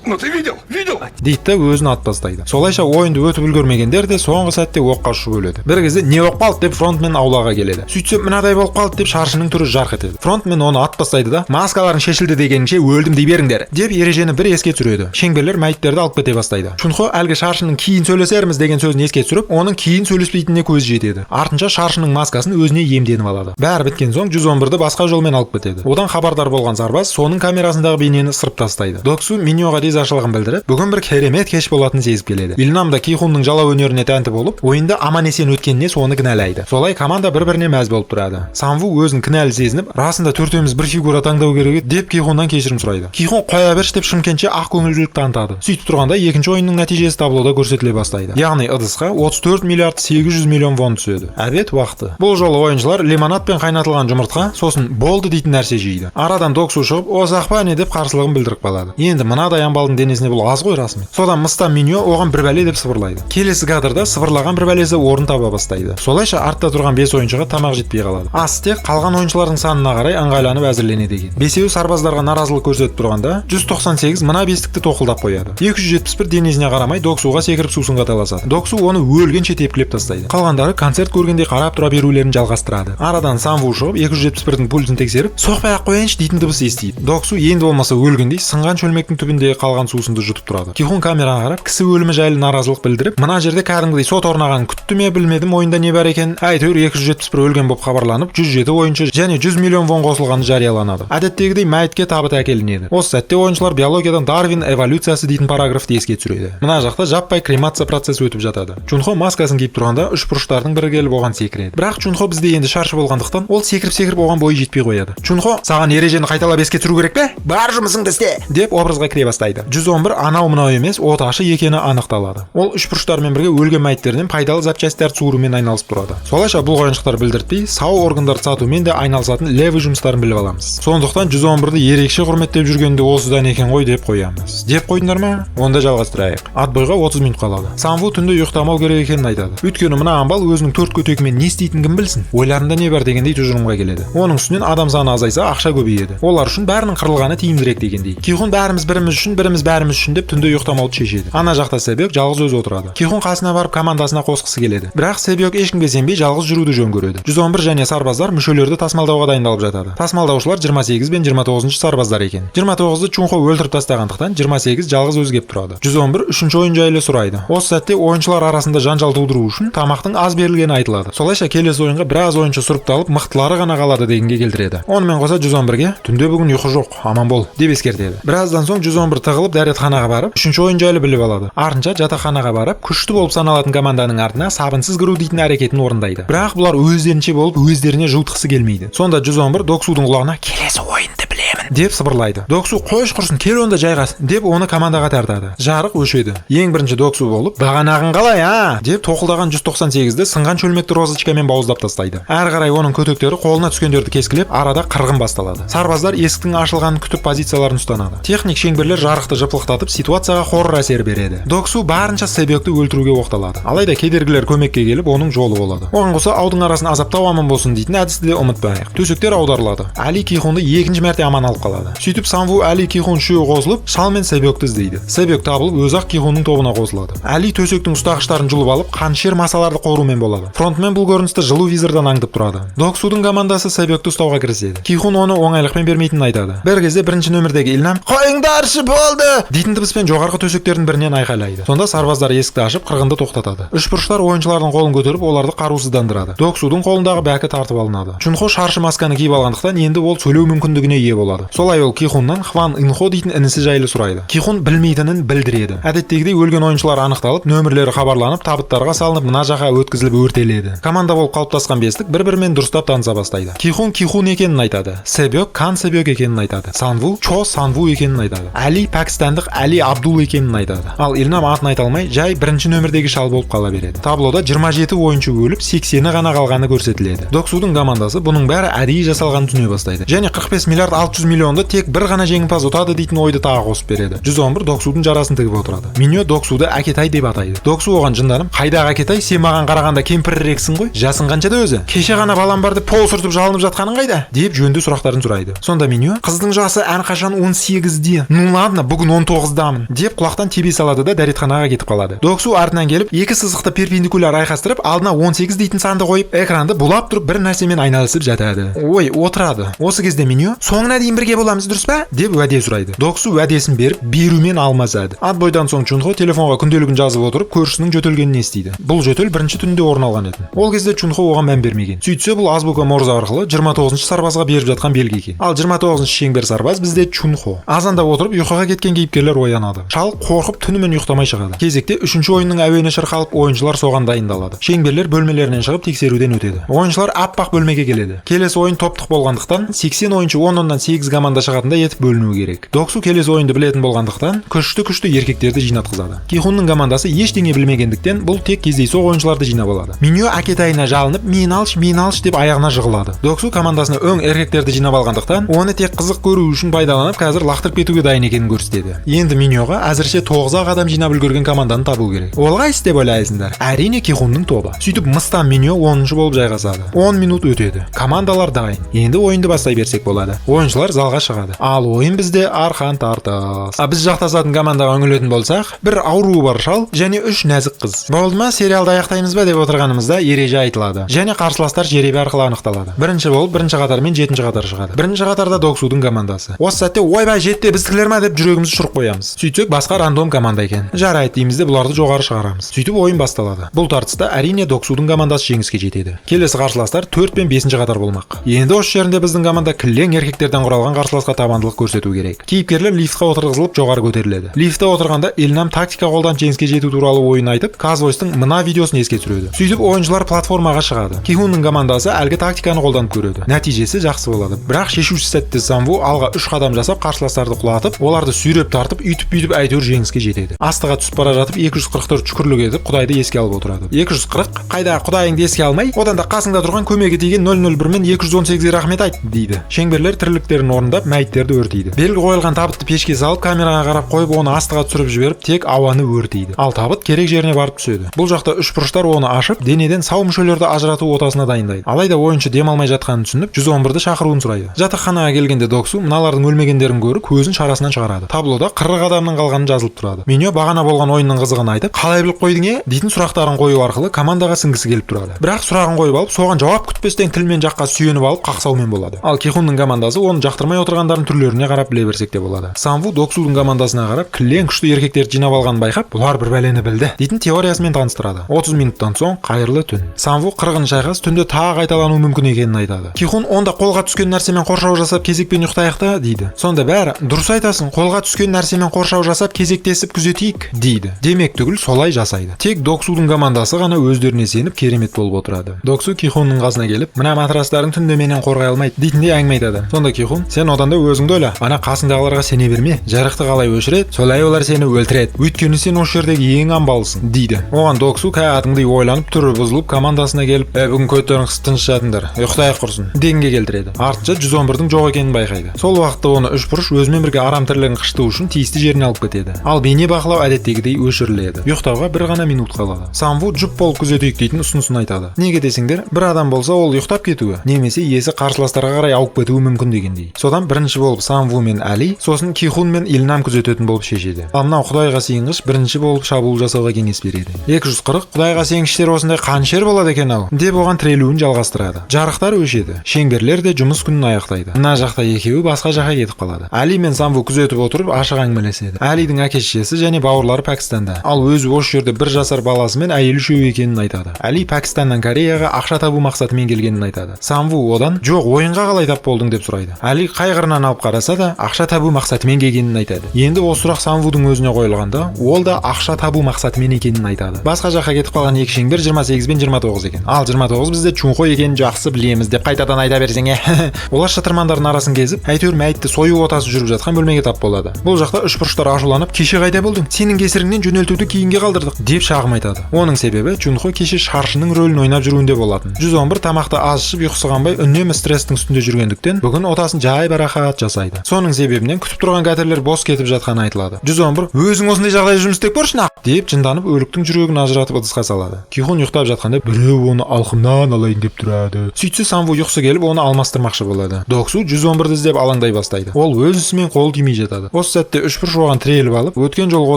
Ну ты видел? Видел? – дейді да өзін атып тастайды. Солайша ойынды өтіп үлгермегендер де соңғы сәтте оққа ұшып өледі. Бір кезде «не болып қалды?» деп фронтмен аулаға келеді. Сөйтсе, «мынадай болып қалды» деп шаршының түрі жарқ етеді. Фронтмен оны атып тастайды да, «маскаларың шешілді дегенше өлдім дей беріңдер» деп ережені бір еске түсіреді. Шеңберлер мәйіттерді алып кете бастайды. Чунхо әлгі шаршының «кейін сөйлесерміз» деген сөзін еске түсіріп, оның кейін сөйлеспейтініне көзі жетеді. Артынша шаршының маскасын өзіне иемденіп алады. Бәрі біткен соң 111-ді басқа жолмен алып кетеді. Одан хабардар болған сарбаз соның камерасындағы бейнені ысырып тастайды. Доксу Миньоға ризашылығын білдіріп, бүгін бір керемет кеш болатынын сезіп келеді. Ильнам да Кихунның жалау өнеріне тәнті болып, ойында аман есен өткеніне соны кінәлайды. Солай команда бір біріне мәз болып тұрады. Самву өзін кінәлі сезініп, «расында төртеуміз бір фигура таңдау керек еді» деп Кихуннан кешірім сұрайды. Кихун «қоя берші» деп шымкентше ақ көңілділік танытады. Сөйтіп тұрғанда екінші ойынның нәтижесі таблода көрсетіле бастайды. Яғни ыдысқа 34 миллиард 800 миллион вон түседі. Обед уақыты. Бұл жолы ойыншылар лимонад пен қайнатылған жұмыртқа, сосын «болды» дейтін нәрсе жейді. Арадан Доксу шығып, «осы ақ па не?» деп қарсылығын білдіріп қалады. Енді мынадай амбалдың денесіне бұл аз ғой расында. басымен. Содан мыстан Миньо оған бір бәле деп сыбырлайды. Келесі кадрда сыбырлаған бір бәлесі орын таба бастайды. Солайша артта тұрған 5 ойыншыға тамақ жетпей қалады. Ас тек қалған ойыншылардың санына қарай ыңғайланып әзірленеді екен. Бесеуі сарбаздарға наразылық көрсетіп тұрғанда, 198 мына бестікті тоқылдап қояды. 271 денесіне қарамай Доксуға секіріп сусынға таласады. Доксу оны өлгенше тепкілеп тастайды. Қалғандары концерт көргендей қарап тұра берулерін жалғастырады. Арадан Санву шығып, 271-дің пульсін тексеріп, соқпай ақ қояйыншы дейтін дыбыс естиді. Доксу енді болмаса өлгендей сынған шөлмектің түбіндегі қалған сусынды жұтып тұрады. Кихун камераға қарап, кісі өлімі жайлы наразылық білдіріп, мына жерде кәдімгідей сот орнағанын күтті ме, білмедім, ойында не бар екен. Әйтеуір 271 өлген болып хабарланып, 107 ойыншы және 100 миллион вон қосылғаны жарияланады. Әдеттегідей мәйітке табыт әкелінеді. Осы сәтте ойыншылар биологиядан Дарвин эволюциясы дейтін параграфты еске түсіреді. Мына жақта жаппай кремация процесі өтіп жатады. Чунхо маскасын киіп тұрғанда үш бұрыштардың бірі келіп оған секіреді. Бірақ Чунхо бізде енді шаршы болғандықтан, ол секіріп-секіріп оған бойы жетпей қояды. Чунхо: "Саған ережені қайталап еске түсіру керек пе? Бар жұмысыңды істе!" деп образға кіре бастайды. 111 анау мынау емес, оташы екені анықталады. Ол үш бұрыштармен бірге өлген мәйіттерден пайдалы запчастьтарды суырумен айналысып тұрады. Солайша бұл ойыншықтар білдіртпей, сау органдарды сатумен де айналысатын левый жұмыстарын біліп аламыз. Сондықтан 111-ді ерекше құрметтеп жүргенде осыдан екен ғой деп қоямыз. Деп қойдыңдар ма? Онда жалғастырайық. Отбойға 30 минут қалады. Санву түнде ұйықтамау керек екенін айтады. Өйткені мына амбал өзінің төрт көтегімен не істейтінін кім білсін? Ойларында не бар дегендей тұжырымға келеді. Оның үстінен адам саны азайса, ақша көбейеді. Олар үшін бәрінің қырылғаны тиімдірек дегендей. Кихун бәріміз біріміз үшін, біріміз бәріміз үшін деп түнде ұйықтамауды шешеді. Ана жақта Себек жалғыз өзі отырады. Кихун қасына барып командасына қосқысы келеді. Бірақ Себек ешкімге сенбей жалғыз жүруді жөн көреді. 111 және сарбаздар мүшелерді тасымалдауға дайындалып жатады. Тасымалдаушылар 28 бен 29 сарбаздар екен. 29-ды Чунхо өлтіріп тастағандықтан, 28 жалғыз өзі кеп тұрады. 111 үшінші ойын жайлы сұрайды. Осы сәтте ойыншылар арасында жанжал тудыру үшін тамақтың аз берілгені айтылады. Солайша келесі ойынға біраз ойыншы сұрыпталып, мықтылары ғана қалады дегенге келтіреді. Онымен қоса 111-ге түнде бүгін ұйқы жоқ, аман бол деп ескертеді. Біраздан соң 111 тығылып дәретханаға барып, үшінші ойын жайлы біліп алады. Артынша жатақханаға барып, күшті болып саналатын команданың артына сабынсыз кіру дейтін әрекетін орындайды. Бірақ бұлар өздерінше болып, өздеріне жуытқысы келмейді. Сонда 111 Доксудың құлағына "Келесі ойынды білемін" деп сыбырлайды. Доксу: "Қойшы құрсын, кел онда, жайғас" деп оны командаға тартады. Жарық өшеді. Ең бірінші Доксу болып, "Бағанағың қалай, а?" деп тоқылдаған 198-ді сынған шөлмекті розочкамен бауыздап тастайды. Әрі қарай оның көтектері қолына түскендерді кескілеп, арада қырғын басталады. Сарбаздар есіктің ашылғанын күтіп позицияларын ұстанады. Техник шеңберлер жарықты жыпылықтатып, ситуацияға хоррор әсер береді. Доксу барынша Себекті өлтіруге оқталады. Алайда кедергілер көмекке келіп, оның жолы болады. Оған қоса аудың арасын азаптау аман болсын дейтін әдісті де ұмытпайық. Төсектер аударылады. Али Кихунды екінші мәрте аман алып қалады. Сөйтіп Санву, Али, Кихун үшеуі қосылып, Шал мен Себекті іздейді. Себек табылып, өзі ақ Кихунның тобына қосылады. Али төсектің ұстағыштарын жұлып алып, қанішер масаларды қорумен болады. Фронтмен бұл көріністі жылу визордан аңдып тұрады. Доксудың командасы Себекті ұстауға кіріседі. Кихун оны оңайлықпен бермейтінін айтады. Бір кезде бірінші нөмірдегі Илнам "Қойыңдаршы, болды!" дейтін дыбыспен жоғарғы төсектердің бірінен айқайлайды. Сонда сарбаздар есікті ашып, қырғынды тоқтатады. Үшбұрыштар ойыншылардың қолын көтеріп, оларды қарусыздандырады. Доксудың қолындағы бәкі тартып алынады. Чунхо шаршы масканы киіп алғандықтан, енді ол сөйлеу мүмкіндігіне ие болады. Солай ол Кихуннан Хван Инхо дейтін інісі жайлы сұрайды. Кихун білмейтінін білдіреді. Әдеттегідей өлген ойыншылар анықталып, нөмірлері хабарланып, табыттарға салынып, мына жаққа өткізіліп өртеледі. Команда болып қалыптасқан бестік бір бірімен дұрыстап таныса бастайды. Кихун Кихун екенін айтады. Себек Кан Себек екенін айтады. Санву Чо Санву екенін айтады. Али пәкістандық Али Абдул екенін айтады. Ал Илнам атын айта алмай, жай бірінші нөмірдегі шал болып қала береді. Таблода 27 ойыншы өліп, 80-і ғана қалғаны көрсетіледі. Доксудың командасы бұның бәрі әдейі жасалғанын түсіне бастайды. Және 45 миллиард 600 миллионды тек бір ғана жеңімпаз ұтады дейтін ойды тағы қосып береді. 111 Доксудың жарасын тігіп отырады. Миньо Доксуды әкетай деп атайды. Доксу оған жынданып: "Қайдағы әкетай, сен маған қарағанда кемпірірексің ғой. Жасың қаншада өзі? Кеше ғана балам бар деп пол сүртіп жалынып жатқаның қайда?" деп жөнді сұрақтарын сұрайды. Сонда Миньо: "Қыздың жасы әрқашан 18-де. Ну ладно, бүгін 19-дамын" деп құлақтан тебе салады да, дәретханаға кетіп қалады. Доксу артынан келіп, екі сызықты перпендикуляр айқастырып, алдына 18 дейтін санды қойып, экранды бұлап тұрып бір нәрсемен айналысып жатады. Ой, отырады. Осы кезде Миньо: "Соңына дейін бірге боламыз, дұрыс па?" деп уәде сұрайды. Доксу уәдесін беріп, берумен алмасады. Отбойдан соң Чунхо телефонға күнделігін жазып отырып, көршісінің жөтелгенін естиді. Бұл жөтел бірінші түнде орын алған еді. Ол кезде Чунхо оған мән бермеген. Сөйтсе, бұл азбука Морзе арқылы 29 сарбазға беріп жатқан белгі екен. Ал 29 шеңбер сарбаз бізде Чунхо. Азанда отырып ұйқыға кеткен кейіпкерлер оянады. Шал қорқып түнімен ұйықтамай шығады. Кезекте үшінші ойынның әуені шырқалып, ойыншылар соған дайындалады. Шеңберлер бөлмелерінен шығып, тексеруден өтеді. Ойыншылар аппақ бөлмеге келеді. Келесі ойын топтық болғандықтан, 80 ойыншы 10-оннан 8 команда шығатындай етіп бөлінуі керек. Доксу келесі ойынды білетін болғандықтан, күшті-күшті еркектерді жинатқызады. Кихунның командасы ештеңе білмегендіктен, бұл тек кездейсоқ ойыншыларды жинап алады. Миньо әкетайына жалынып, «Мен алшы, мен алшы» деп аяғына жығылады. Доксу командасына өң еркектерді жинап алғандықтан, оны тек қызық көру үшін пайдаланып, қазір лақтырып кетуге дайын екенін көрсетеді. Енді Миньоға әзірше 9-ақ адам жинап үлгерген команданы табу керек. Ол қайсы деп ойлайсыңдар? Әрине, Кихунның тобы. Сөйтіп мыстан Миньо 10-шы болып жайғасады. 10 минут өтеді. Командалар дайын. Енді ойынды бастай берсек болады. Ойыншылар залға шығады. Ал ойын бізде арқан тартыс. А біз жақтасатын командаға үңілетін болсақ, бір ауруы бар шал және үш нәзік қыз. Болды ма, сериалды аяқтаймыз ба деп отырғанымызда ереже айтылады. Және қарсыластар жеребе арқылы анықталады. Бірінші болып бірінші қатар мен жетінші қатар шығады. Бірінші қатарда Доксудың командасы. Осы сәтте «Ойбай, жетте біздікілер ма?» деп жүрегімізді ұшырып қоямыз. Сөйтсек, басқа рандом команда екен. Жарайды дейміз де, бұларды жоғары шығарамыз. Сөйтіп ойын басталады. Бұл тартыста, әрине, Доксудың командасы жеңіске жетеді. Келесі қарсыластар 4 пен 5 қатар болмақ. Енді осы жерінде біздің команда кілең еркектерден құралған қарсыласқа табандылық көрсету керек. Кейіпкерлер лифтқа отырғызылып, жоғары көтеріледі. Лифтте отырғанда Эльнам тактика қолданып жеңіске жету туралы ойын айтып, Казвойстың мына видеосын еске түсіреді. Сөйтіп ойыншылар платформаға шығады. Кихунның командасы әлгі тактиканы қолданып көреді. Нәтижесі жақсы болады. Бірақ шешуші сәтте Самву алға үш қадам жасап, қарсыластарды құлатып, оларды сүйреп тартып, үйтіп бүйтіп әйтеуір жеңіске жетеді. Астыға түсіп бара жатып 244 шүкірлік етіп, Құдайды еске алып отырады. 240 қайда, Құдайыңды еске алмай, одан да қасыңда тұрған көмегі тиген 001 мен 218-ге рахмет айт дейді. Шеңберлер тірліктерін орындап, мәйіттерді өртейді. Белгі қойылған табытты пешке салып, камераға қарап қойып, оны астыға түсіріп жіберіп, тек ауаны өртейді. Ал табыт керек жеріне барып түседі. Бұл жақта үш бұрыштар оны ашып, денеден сау мүшелерді ажырату отасына дайындайды. Алайда ойыншы дем алмай жатқанын түсініп, 111-ді шақыруын сұрайды. Жатақханаға келгенде Доксу мыналардың өлмегендерін көріп, көзін шарасынан шығарады. Таблода 40 адамның қалғаны жазылып тұрады. Миньо бағана болған ойынның қызығын айтып, «Қалай біліп қойдың, е?» дейтін сұрақтарын қою арқылы командаға сіңгісі келіп тұрады. Бірақ сұрағын қойып алып, соған жауап күтпестен тіл мен жаққа сүйеніп алып қақсаумен болады. Ал Кихунның командасы оны жақтырмай отырғандарын түрлеріне қарап біле берсек те болады. Самву Доксудың командасына қарап, кілең күшті еркектерді жинап алғанын байқап, «Бұлар бір бәлені білді» дейтін теориясымен таныстырады. 30 минуттан соң қайырлы түн. Самву қырғын шайқас түнде тағы қайталануы мүмкін екенін айтады. Кихун «Онда қолға түскен нәрсемен қоршау жасап, кезекпен ұйықтайық та» дейді. Сонда бәрі «Дұрыс айтасың, қолға түскен нәрсемен қоршау жасап, кезектесіп күзетейік» дейді. Демек түгіл солай жасайды. Тек Доксудың командасы ғана өздеріне сеніп, керемет болып отырады. Доксу Кихунның қасына келіп, «Мына матрастарың түнде менен қорғай алмайды» дейтіндей әңгіме айтады. Сонда Кихун: «Сен одан да өзіңді ойла, ана қасыңдағыларға сене берме, жарықты қалай өшіреді, солай олар сені өлтіреді, өйткені сен осы жердегі ең амбалысың» дейді. Оған Доксу кәдімгідей ойланып, түрі бұзылып, командасына келіп, «Ә, бүгін көттерің қысып тыныш жатыңдар, ұйықтайық құрсын» дегенге келтіреді. Артынша 111-дің жоқ екенін байқайды. Сол уақытта оны үш бұрыш өзімен бірге арам тірлігін қышыту үшін тиісті жеріне алып кетеді. Ал бейне бақылау әдеттегідей өшіріледі. Ұйықтауға бір ғана минут қалады. Самву жұп болып күзетейік дейтін ұсынысын айтады. Неге десеңдер, бір адам болса, ол ұйықтап кетуі немесе есі қарсыластарға қарай ауып кетуі мүмкін дегендей. Содан бірінші болып Самву мен Әли, сосын Кихун мен Илнам күзететін болып шешеді. Ал мынау құдайға сыйынғыш бірінші болып шабуыл жасауға кеңес береді. 240 құдайға сенгіштер осындай қаншер болады екен ау деп оған тірелуін жалғастырады. Жарықтар өшеді. Шеңберлер де жұмыс күнін аяқтайды. Мына жақта екеуі басқа жаққа кетіп қалады. Әли мен Самву күзетіп отырып, ашық әңгімелеседі. Әлидің әке шешесі және бауырлары Пәкістанда, ал өзі осы жерде бір жасар баласы мен әйелі үшеуі екенін айтады. Әли Пәкістаннан Кореяға ақша табу мақсатымен келгенін айтады. Самву одан «Жоқ, ойынға қалай тап болдың?» деп сұрайды. Әли қай қырынан алып қараса да, ақша табу мақсатымен келгенін айтады. Енді осы сұрақ Самвудың өзіне қойылғанда, ол да ақша табу мақсатымен екенін айтады. Басқа жаққа кетіп қалған екі шеңбер 28 бен 29 екен. Ал 29 бізде Чунхо екенін жақсы білеміз деп қайтадан айта берсең, е. Олар шытырмандардың арасын кезіп, әйтеуір мәйітті сою отасы жүріп жатқан бөлмеге тап болады. Бұл жақта үш бұрыштар ашуланып, «Кеше қайда болдың? Сенің кесіріңнен жөнелтуді кейінге қалдырдық» деп шағым айтады. Оның себебі Чунхо кеше шаршының рөлін ойнап жүруінде болатын. 111 тамақты аз ішіп, ұйқысы қанбай, үнемі стресстің үстінде жүргендіктен, бүгін отасын жай барахат жасайды. Соның себебінен күтіп тұрған кәтерлер бос кетіп жатқаны айтылады. 111 «Өзің осындай жағдайда жұмыс істеп көрші нақ» деп жынданып, өліктің жүрегін ажыратып ыдысқа салады. Кихун ұйықтап жатқанда біреу оны алқымнан алайын деп тұрады. Сөйтсе, Самву ұйқысы келіп, оны алмастырмақшы болады. Доксу 111-ді іздеп алаңдай бастайды. Ол өз ісімен қолы тимей жатады. Осы сәтте үшбұрыш оған тіреліп алып, өткен жолғы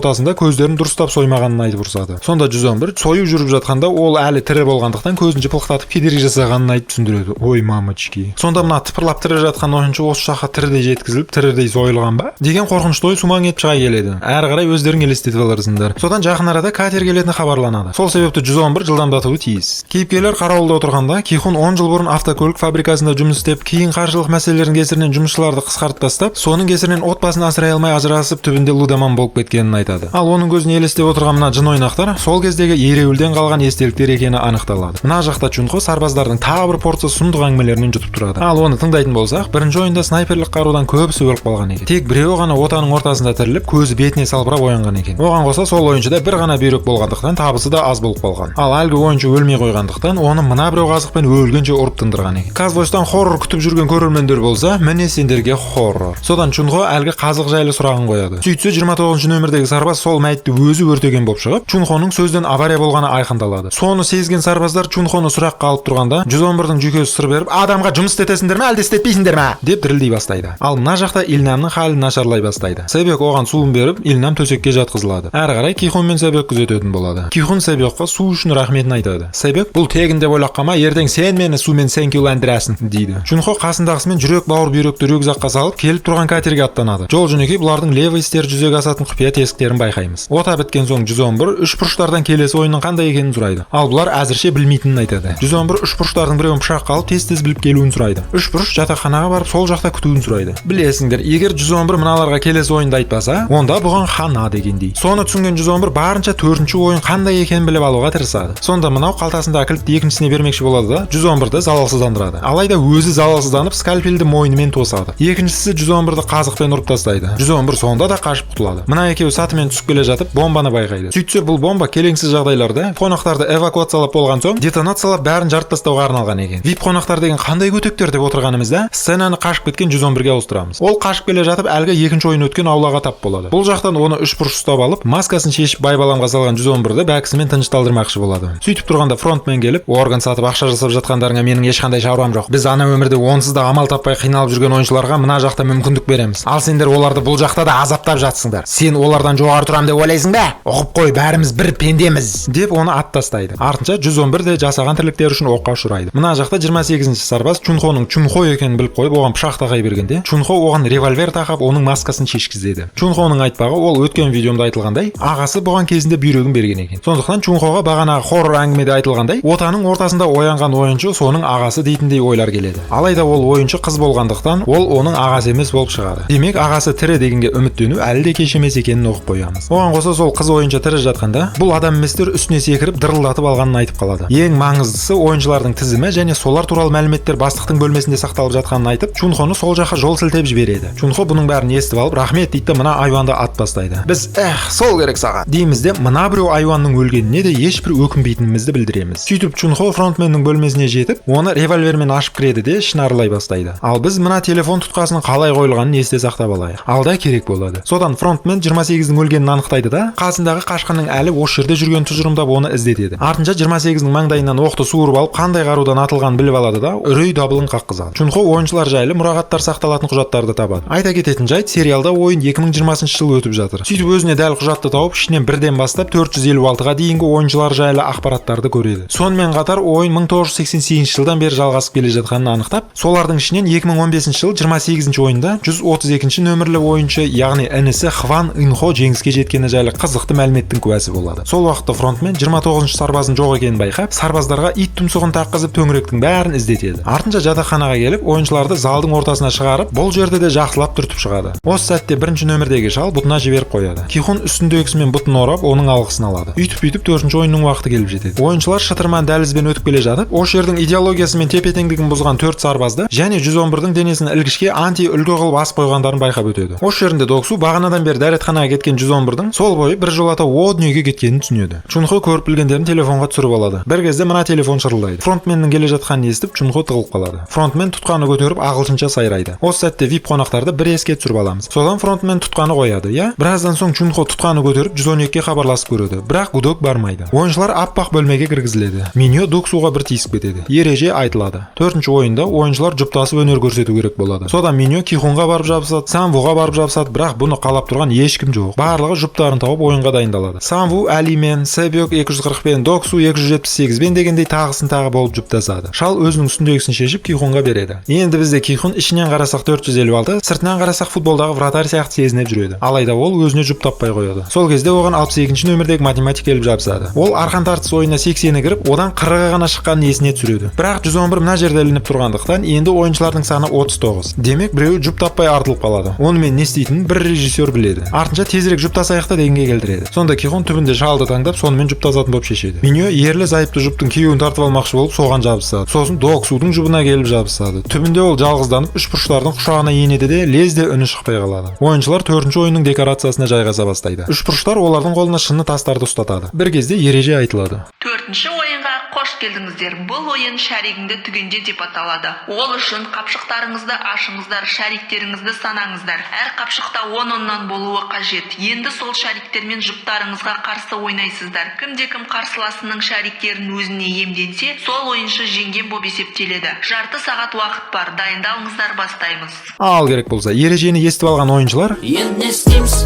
отасында көздерін дұрыстап соймағанын айтып ұрсады. Сонда 111 сою жүріп жатқанда ол әлі тірі болғандықтан, көзін жыпылықтатып кедергі жасағанын айтып түсіндіреді. Ой, мамочки, сонда мына тыпырлап тірі жатқан ойыншы осы жаққа тірідей жеткізіліп, тірідей сойылған ба деген қорқынышты ой сумаң етіп шыға келеді. Әрі қарай өздерің елестетіп аларсыңдар. Содан Содан жақын арада катер келетіні хабарланады. Сол себепті 111 жылдамдатуы тиіс. Кейіпкерлер қарауылда отырғанда Кихун 10 жыл бұрын автокөлік фабрикасында жұмыс істеп, кейін қаржылық мәселелердің кесірінен жұмысшыларды қысқартып тастап, соның кесірінен отбасын асырай алмай ажырасып, түбінде лудоман болып кеткенін айтады. Ал оның көзіне елестеп отырған мына жын ойнақтар сол кездегі ереуілден қалған естеліктер екені анықталады. Мына жақта Чунхо сарбаздардың тағы бір порция сұмдық әңгімелерінен жұтып тұрады. Ал оны тыңдайтын болсақ, бірінші ойында снайперлік қарудан көбісі өліп қалған екен. Тек біреуі ғана отаның ортасында тіріліп, көзі бетіне салбырап оянған екен. Оған қоса сол ойыншыда бір ғана бүйрек болғандықтан табысы да аз болып қалған. Ал әлгі ойыншы өлмей қойғандықтан оны мына біреу қазықпен өлгенше ұрып тындырған екен. Казвойстан хоррор күтіп жүрген көрермендер болса, міне сендерге хоррор. Содан Чунхо әлгі қазық жайлы сұрағын қояды. Сөйтсе, 29 нөмірдегі сарбаз сол мәйітті өзі өртеген болып шығып, Чунхоның сөзден авария болғаны айқындалады. Соны сезген сарбаздар Чунхоны сұраққа алып тұрғанда, 111-дің жүйкесі сыр беріп, адамға жұмыс істетесіңдер ме, әлде істетпейсіңдер ме деп дірілдей бастайды. Ал мына жақта Илнамның халі нашарлай бастайды. Сэбек оған суын беріп, Илнам төсекке жатқызылады. Әрі қарай Кихун мен Сэбек күзететін болады. Кихун Сэбекқа су үшін рахметін айтады. Сэбек: «Бұл тегін деп ойлап қалма, ертең сен мені сумен сәнкеуландырасың», – дейді. Чунхо қасындағысымен жүрек, бауыр, бүйректі рюкзакқа салып, келіп тұрған катерге аттанады. Жол жөнекей бұлардың левый істер жүзеге асатын құпия тесіктерін байқаймыз. Ота біткен соң 111 үш бұрыштардан келесі ойынның қандай екенін сұрайды. Ал бұлар әзірше білмейтінін айтады. 111 үш бұрыштардың біреуін пышаққа алып, тез-тез біліп келуін сұрайды. Үш бұрыш жатақханаға барып, сол жақта күтуін сұрайды. Білесіңдер, егер 111 мыналарға келесі ойынды айтпаса, онда бұған хана дегендей. Соны түсінген 111 барынша төртінші ойын қандай екенін біліп алуға тырысады. Сонда мынау қалтасындағы кілтті екіншісіне бермекші болады да, 111-ді залалсыздандырады. Алайда өзі залалсызданып, скальпельді мойнымен тосады. Екіншісі 111-ді қазықпен ұрып тастайды. 111 сонда да қашып құтылады. Мына екеуі сатымен түсіп келе жатып, бомбаны байқайды. Сөйтсе, бұл бомба келеңсіз жағдайларда қонақтарды эвакуациялап болған соң детонациялап, бәрін жарып тастауға арналған екен. Вип қонақтар деген қандай көтектер деп отырғанымызда, сценаны қашып кеткен 111-ге ауыстырамыз. Ол қашып келе жатып, әлгі екінші ойын өткен аулаға тап болады. Бұл жақтан оны үш бұрыш ұстап алып, маскасын шешіп байбаламға салған 111-ді бәкісімен тынышталдырмақшы болады. Сөйтіп тұрғанда фронтмен келіп: «Орган сатып ақша жасап жатқандарыңа менің ешқандай шаруам жоқ. Біз ана өмірде онсыз да амал таппай қиналып жүрген ойыншыларға мына жақта мүмкіндік береміз. Ал сендер оларды бұл жақта да азаптап жатсыңдар. Сен олардан жоғары тұрам деп ойлайсың ба? Ұғып қой, бәріміз бір пендеміз», – деп оны ат тастайды. Артынша 111 де жасаған тірліктері үшін оққа ұшырайды. Мына жақта 28-ші сарбаз Чунхоның Чунхо екенін біліп қойып, оған пышақ тақай бергенде, Чунхо оған револьвер тақап, оның маскасын шешкізеді. Чунхоның айтпағы, ол өткен видеомда айтылғандай, ағасы бұған кезінде бүйрегін берген екен. Сондықтан Чунхоға бағанағы хоррор әңгімеде айтылғандай, отаның ортасында оянған ойыншы соның ағасы дейтіндей ойлар келеді. Алайда ол ойыншы қыз болғандықтан, ол оның ағасы емес болып шығады. Демек, ағасы тірі дегенге үміттену әлі де кеш емес екенін ұғып қоямыз. Оған қоса, сол қыз ойыншы тірі жатқанда, бұл адам еместер үстіне секіріп, дырылдатып алғанын айтып қалады. Ең маңыздысы, ойыншылардың тізімі және солар туралы мәліметтер бастықтың бөлмесінде сақталып жатқанын айтып, Чунхоны сол жаққа жол сілтеп жібереді. Чунхо бұның бәрін естіп алып, «Рахмет» дейді де, мына айуанды ат бастайды. Біз «Эх, сол керек саған» дейміз де, мына біреу айуанның өлгеніне де ешбір өкінбейтінімізді білдіреміз. Сөйтіп Чунхо фронтменнің бөлмесіне жетіп, оны револьвермен ашып кіреді де, ішін аралай бастайды. Ал біз мына телефон тұтқасының қалай қойылғанын есте сақтап алайық, алда керек болады. Содан фронтмен 28-дің өлгенін анықтайды да, қасындағы қашқынның әлі осы жерде жүргенін тұжырымдап, оны іздетеді. Артынша 28-дің маңдайынан оқты суырып алып, қандай қарудан атылғанын біліп алады да, үрей дабылын қаққызады. Чунхо ойыншылар жайлы мұрағаттар сақталатын құжаттарды табады. Айта кететін жайт, сериалда ойын 2020 жылы өтіп жатыр. Сөйтіп өзіне дәл құжатты тауып, ішінен бірден бастап 456-ға дейінгі ойыншылар жайлы ақпараттарды көреді. Сонымен қатар ойын 1988 жылдан бері жалғасып келе жатқанын анықтап, солардың ішінен 2015 жылы 28 ойында 132 нөмірлі ойыншы, яғни інісі Хван Инхо жеңіске жеткені жайлы қызықты мәліметтің куәсі болады. Сол уақытта фронтмен 29 сарбаздың жоқ екенін байқап, сарбаздарға ит тұмсығын таққызып, төңіректің бәрін іздетеді. Артынша жатақханаға келіп, ойыншыларды залдың ортасына шығарып, бұл жерде де жақсылап түртіп шығады. Осы сәтте бірінші нөмірдегі шал бұтына жіберіп қояды. Кихун үстіндегісімен бұтын орап, оның алғысын алады. Үйтіп бүйтіп төртінші ойынның уақыты келіп жетеді. Ойыншылар шытырман дәлізбен өтіп келе жатып, осы жердің идеологиясы мен тепе теңдігін бұзған төрт сарбазды және 111-дің денесін ілгішке анти үлгі қылып асып қойғандарын байқап өтеді. Осы жерінде Доксу бағанадан бері дәретханаға кеткен 111-дің сол бойы біржолата о дүниеге кеткенін түсінеді. Чунхо көріп білгендерін телефонға түсіріп алады. Бір кезде мына телефон шырылдайды. Фронтменнің келе жатқанын естіп, Чунхо тығылып қалады. Фронтмен тұтқаны көтеріп, ағылшынша сайрайды. Осы сәтте вип қонақтарды бір еске түсіріп аламыз. Содан фронтмен тұтқаны қояды, иә. Біраздан соң Чунхо тұтқаны көтеріп, 112-ге хабарласып көреді, бірақ гудок бармайды. Ойыншылар аппақ бөлмеге кіргізіледі. Миньо Доксуға бір тиісіп кетеді. Ереже айтылады. Төртінші ойында ойыншылар жұптасып өнер көрсету керек болады. Содан Миньо Кихунға барып жабысады, Самвуға барып жабысады, бірақ бұны қалап тұрған ешкім жоқ. Барлығы жұптарын тауып, ойынға дайындалады. Самву Әлимен, Сэбек 240-пен, Доксу 278-бен дегендей, тағысын тағы болып жұптасады. Шал өзінің үстіндегісін шешіп, Кихунға береді. Енді бізде Кихун ішінен қарасақ 456, сыртынан қарасақ футболдағы вратарь сияқты сезініп жүреді. Алайда ол өзіне жұп таппай қояды. Сол кезде оған оған 62 нөмірдегі математик келіп жабысады. Ол арқан тартыс ойынына 80-і кіріп, одан 40-ы ғана шыққанын есіне түсіреді. Бірақ 111 мына жерде ілініп тұрғандықтан, енді ойыншылардың саны 39. Демек, біреуі жұп таппай артылып қалады. Онымен не істейтінін бір режиссер біледі. Артынша тезірек жұптасайық та дегенге келтіреді. Сонда Кихун түбінде шалды таңдап, сонымен жұптасатын болып шешеді. Миньо ерлі зайыпты жұптың күйеуін тартып алмақшы болып, соған жабысады. Сосын Доксудың жұбына келіп жабысады. Түбінде ол жалғызданып, үшбұрыштардың құшағына енеді де, лезде үні шықпай қалады. Ойыншылар төртінші ойынның декорациясына жайғаса бастайды. Үшбұрыштар олардың қолына шыны тастарды ұстатады. Бір кезде ереже айтылады. Төртінші ойынға қош келдіңіздер. Бұл ойын «Шаригіңді түгенде» деп аталады. Ол үшін қапшықтарыңызды ашыңыздар, шариктеріңізді санаңыздар. Әр қапшықта он оннан болуы қажет. Енді сол шариктермен жұптарыңызға қарсы ойнайсыздар. Кімде кім қарсыласының шариктерін өзіне иемденсе, сол ойыншы жеңген боп есептеледі. Жарты сағат уақыт бар, дайындалыңыздар, бастаймыз. Ал керек болса, ережені естіп алған ойыншылар Енді не істейміз?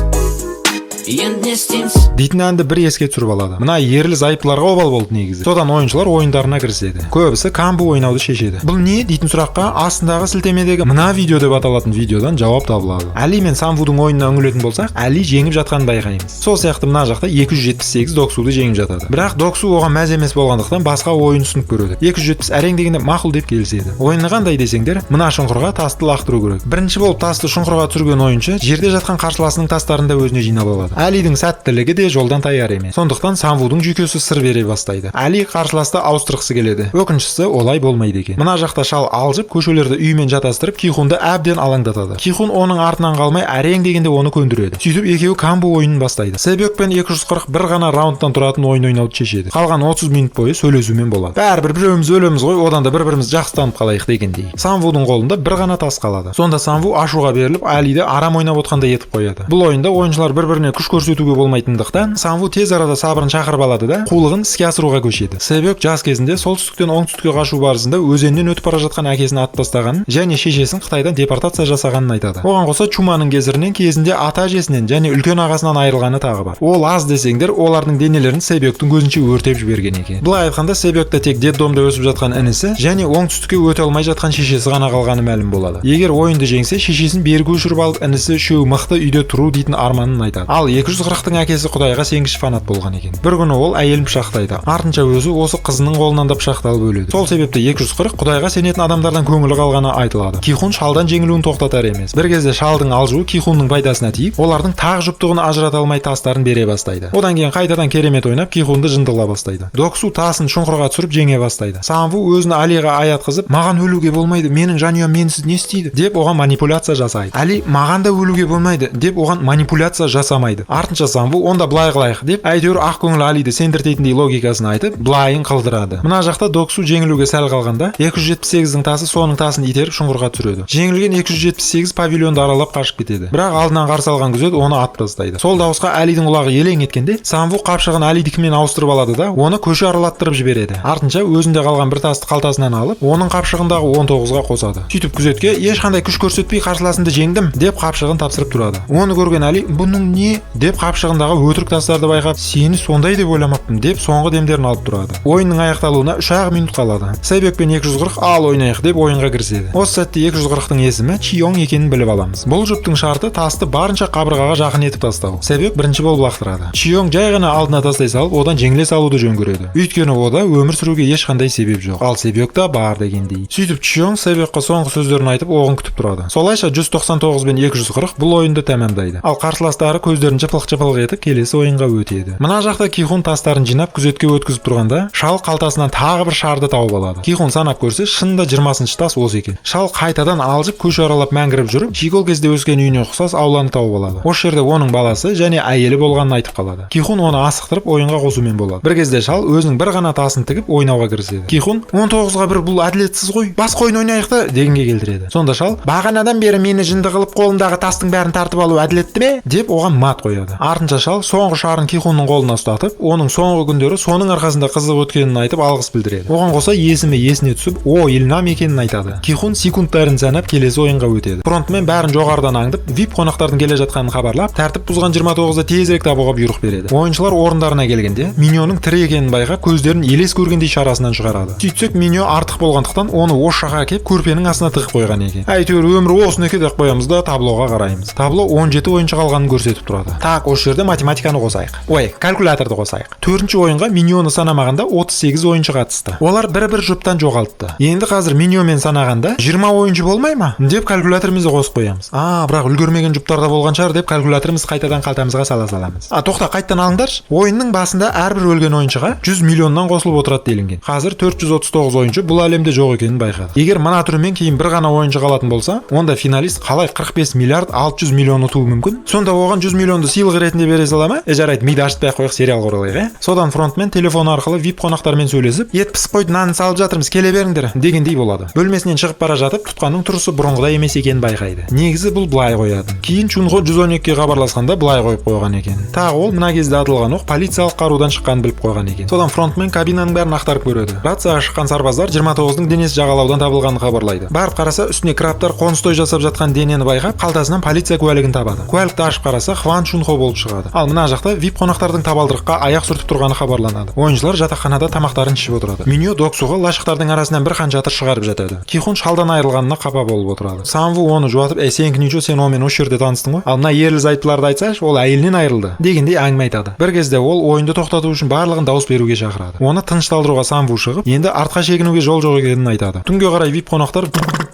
Енді не істейміз? дейтін әнді бір еске түсіріп алады. Мына ерлі зайыптыларға обал болды негізі. Содан ойыншылар ойындарына кіріседі. Көбісі камбу ойнауды шешеді. Бұл не дейтін сұраққа астындағы сілтемедегі мына видео деп аталатын видеодан жауап табылады. Әли мен Самвудың ойынына үңілетін болсақ, Әли жеңіп жатқанын байқаймыз. Сол сияқты мына жақта 278 Доксуды жеңіп жатады. Бірақ Доксу оған мәз емес болғандықтан, басқа ойын ұсынып көреді. 270 әрең дегенде мақұл деп келіседі. Ойыны қандай десеңдер, мына шұңқырға тасты лақтыру керек. Бірінші болып тасты шұңқырға түсірген ойыншы жерде жатқан қарсыласының тастарын да өзіне жинап алады. Әлидің сәттілігі де жолдан таяр емес. Сондықтан Самвудың жүйкесі сыр бере бастайды. Әли қарсыласты ауыстырғысы келеді. Өкініштісі, олай болмайды екен. Мына жақта шал алжып, көшелерді үймен жатастырып, Кихунды әбден алаңдатады. Кихун оның артынан қалмай, әрең дегенде оны көндіреді. Сөйтіп екеуі камбу ойынын бастайды. Себек пен 240 бір ғана раундтан тұратын ойын ойнауды шешеді. Қалған 30 минут бойы сөйлесумен болады. Бәрібір біреуміз өлеміз ғой, одан да бір бірімізді жақсы танып қалайық дегендей. Самвудың қолында бір ғана тас қалады. Сонда Самву ашуға беріліп, Алиді арам ойнап отқандай етіп қояды. Бұл ойында ойыншылар бір біріне күш көрсетуге болмайтындықтан, Самву тез арада сабырын шақырып алады да, қулығын іске асыруға көшеді. Себек жас кезінде солтүстіктен оңтүстікке қашу барысында өзеннен өтіп бара жатқан әкесін атып тастағанын және шешесін Қытайдан депортация жасағанын айтады. Оған қоса чуманың кесірінен кезінде ата әжесінен және үлкен ағасынан айырылғаны тағы бар. Ол аз десеңдер, олардың денелерін Себектің көзінше өртеп жіберген екен. Былай айтқанда, Себекте тек детдомда өсіп жатқан інісі және оңтүстікке өте алмай жатқан шешесі ғана қалғаны мәлім болады. Егер ойынды жеңсе, шешесін бері көшіріп алып, інісі үшеуі мықты үйде тұру дейтін арманын айтады. Ал 240-тың әкесі құдайға сенгіш фанат болған екен. Бір күні ол әйелін пышақтайды. Артынша өзі осы қызының қолынан да пышақталып өледі. Сол себепті 240 құдайға сенетін адамдардан көңілі қалғаны айтылады. Кихун шалдан жеңілуін тоқтатар емес. Бір кезде шалдың алжуы Кихунның пайдасына тиіп, олардың тақ жұптығын ажырата алмай, тастарын бере бастайды. Одан кейін қайтадан керемет ойнап, Кихунды жындыла бастайды. Доксу тасын шұңқырға түсіріп, жеңе бастайды. Самву өзін Алиға аятқызып, «Маған өлуге болмайды, менің жанұям менсіз не істейді?» деп оған манипуляция жасайды. Али «Маған да өлуге болмайды» деп оған манипуляция жасамайды. Артынша Самву «Онда былай қылайық» деп, әйтеуір ақ көңіл Алиді сендіртетіндей логикасын айтып, былайын қылдырады. Мына жақта Доксу жеңілуге сәл қалғанда, 278-дің тасы соның тасын итеріп, шұңқырға түсіреді. Жеңілген 278 павильонды аралап қашып кетеді. Бірақ алдынан қарсы алған күзет оны атып тастайды. Сол дауысқа Алидің құлағы елең еткенде, Самву қапшығын Алидікімен ауыстырып алады да, оны көше аралаттырып жібереді. Артынша өзінде қалған бір тасты қалтасынан алып, оның қапшығындағы 19-ға қосады. Сөйтіп күзетке ешқандай күш көрсетпей, қарсыласымды жеңдім деп қапшығын тапсырып тұрады. Оны көрген Али «Бұның не?» деп, қапшығындағы өтірік тастарды байқап, «Сені сондай деп ойламаппын» деп соңғы демдерін алып тұрады. Ойынның аяқталуына 3-ақ минут қалады. Себек пен 240 «Ал ойнайық» деп ойынға кіріседі. Осы сәтте 240-тың есімі Чионг екенін біліп аламыз. Бұл жұптың шарты — тасты барынша қабырғаға жақын етіп тастау. Себек бірінші болып лақтырады. Чионг жай ғана алдына тастай салып, одан жеңіле салуды жөн көреді. Өйткені ода өмір сүруге ешқандай себеп жоқ. Ал Себекта бар дегендей. Сөйтіп Чионг Себекқа соңғы сөздерін айтып, оғын күтіп тұрады. Солайша 199 бен 240 бұл ойынды тәмамдайды. Ал қарсыластары көздерін жыпылық-жыпылық етіп, келесі ойынға өтеді. Мына жақта Кихун тастарын жинап, күзетке өткізіп тұрғанда, шал қалтасынан тағы бір шарды тауып алады. Кихун санап көрсе, шынында 20-тас осы екен. Шал қайтадан алжып, көше аралап мәңгіріп жүріп, Жигол кезде өскен үйіне ұқсас ауланы тауып алады. Осы жерде оның баласы және әйелі болғанын айтып қалады. Кихун оны асықтырып, ойынға қосумен болады. Бір кезде шал өзінің бір ғана тасын тігіп, ойнауға кіріседі. Кихун «19-ға 1, бұл әділетсіз ғой, басқа ойын ойнайық та» дегенге келтіреді. Сонда шал «Бағанадан бері мені жынды қылып, қолымдағы тастың бәрін тартып алу әділетті ме?» деп оған мат қояды. Артынша шал соңғы шарын Кихунның қолына ұстатып, оның соңғы күндері соның арқасында қызық өткенін айтып, алғыс білдіреді. Оған қоса есімі есіне түсіп, О Илнам екенін айтады. Кихун секундтарын санап, келесі ойынға өтеді. Фронтмен бәрін жоғарыдан аңдып, вип қонақтардың келе жатқанын хабарлап, тәртіп бұзған 29-ды тезірек табуға бұйрық береді. Ойыншылар орындарына келгенде, Миньоның тірі екенін байқап, көздерін елес көргендей шарасынан шығарады. Сөйтсек, Миньо артық болғандықтан, оны осы жаққа әкеп, көрпенің астына тығып қойған екен. Әйтеуір өмір осынікі деп қоямыз да, таблоға қараймыз. Табло 17 ойыншы қалғанын көрсетіп тұрады. Так, осы жерде математиканы қосайық, ой, калькуляторды қосайық. Төртінші ойынға Миньоны санамағанда 38 ойыншы қатысты. Олар бір бір жұптан жоғалтты. Енді қазір Миньомен санағанда 20 ойыншы болмай ма деп калькуляторымызды қосып қоямыз. А, бірақ үлгермеген жұптар да болған шығар деп калькуляторымызды қайтадан қалтамызға сала саламыз. А, тоқта, қайтадан алыңдаршы. Ойынның басында әрбір өлген ойыншыға 100 миллионнан қосылып отырады делінген. Қазір 439 ойыншы бұл әлемде жоқ екенін байқадық. Егер мына түрімен кейін бір ғана ойыншы қалатын болса, онда финалист қалай 45 миллиард 600 миллион ұтуы мүмкін? Сонда оған 100 миллионды сыйлық ретінде бере сала ма? Е, жарайды, миды ашытпай ақ қояйық, сериалға оралайық, иә. Содан фронтмен телефон арқылы вип қонақтармен сөйлесіп, ет пісіп қойды, нанын салып жатырмыз, келе беріңдер дегендей болады. Бөлмесінен шығып бара жатып, тұтқаның тұрысы бұрынғыдай емес екенін байқайды. Негізі бұл былай қояды. Кейін Чунхо 112-ге хабарласқанда былай қойып қойған екен. Тағы ол мына кезде атылған оқ полициялық қарудан шыққанын біліп қойған екен. Содан фронтмен кабинаның бәрін ақтарып көреді. Рацияға шыққан сарбаздар 29-дың денесі жағалаудан табылғанын хабарлайды. Барып қараса, үстіне крабтар қоныс той жасап жатқан денені байқап, қалтасынан полиция куәлігін табады. Куәлікті ашып қараса, Хван Чунхо болып шығады. Ал мына жақта вип қонақтардың табалдырыққа аяқ сүртіп тұрғаны хабарланады. Ойыншылар жатақханада тамақтарын ішіп отырады. Миньо Доксуға лашықтардың арасынан бір хан жатыр шығарып жатады. Кихун шалдан айырылғанына қапа болып отырады. Самву оны жуатып, «Ей, сенікі ничего, сен онымен осы жерде таныстың ғой. Ал мына ерлі зайыптыларды айтсайшы, ол әйелінен айырылды» дегендей әңгіме айтады. Бір кезде ол ойынды тоқтату үшін барлығын дауыс беруге шақырады. Оны тынышталдыруға Самву шығып, енді артқа шегінуге жол жоқ екенін айтады. Түнге қарай вип қонақтар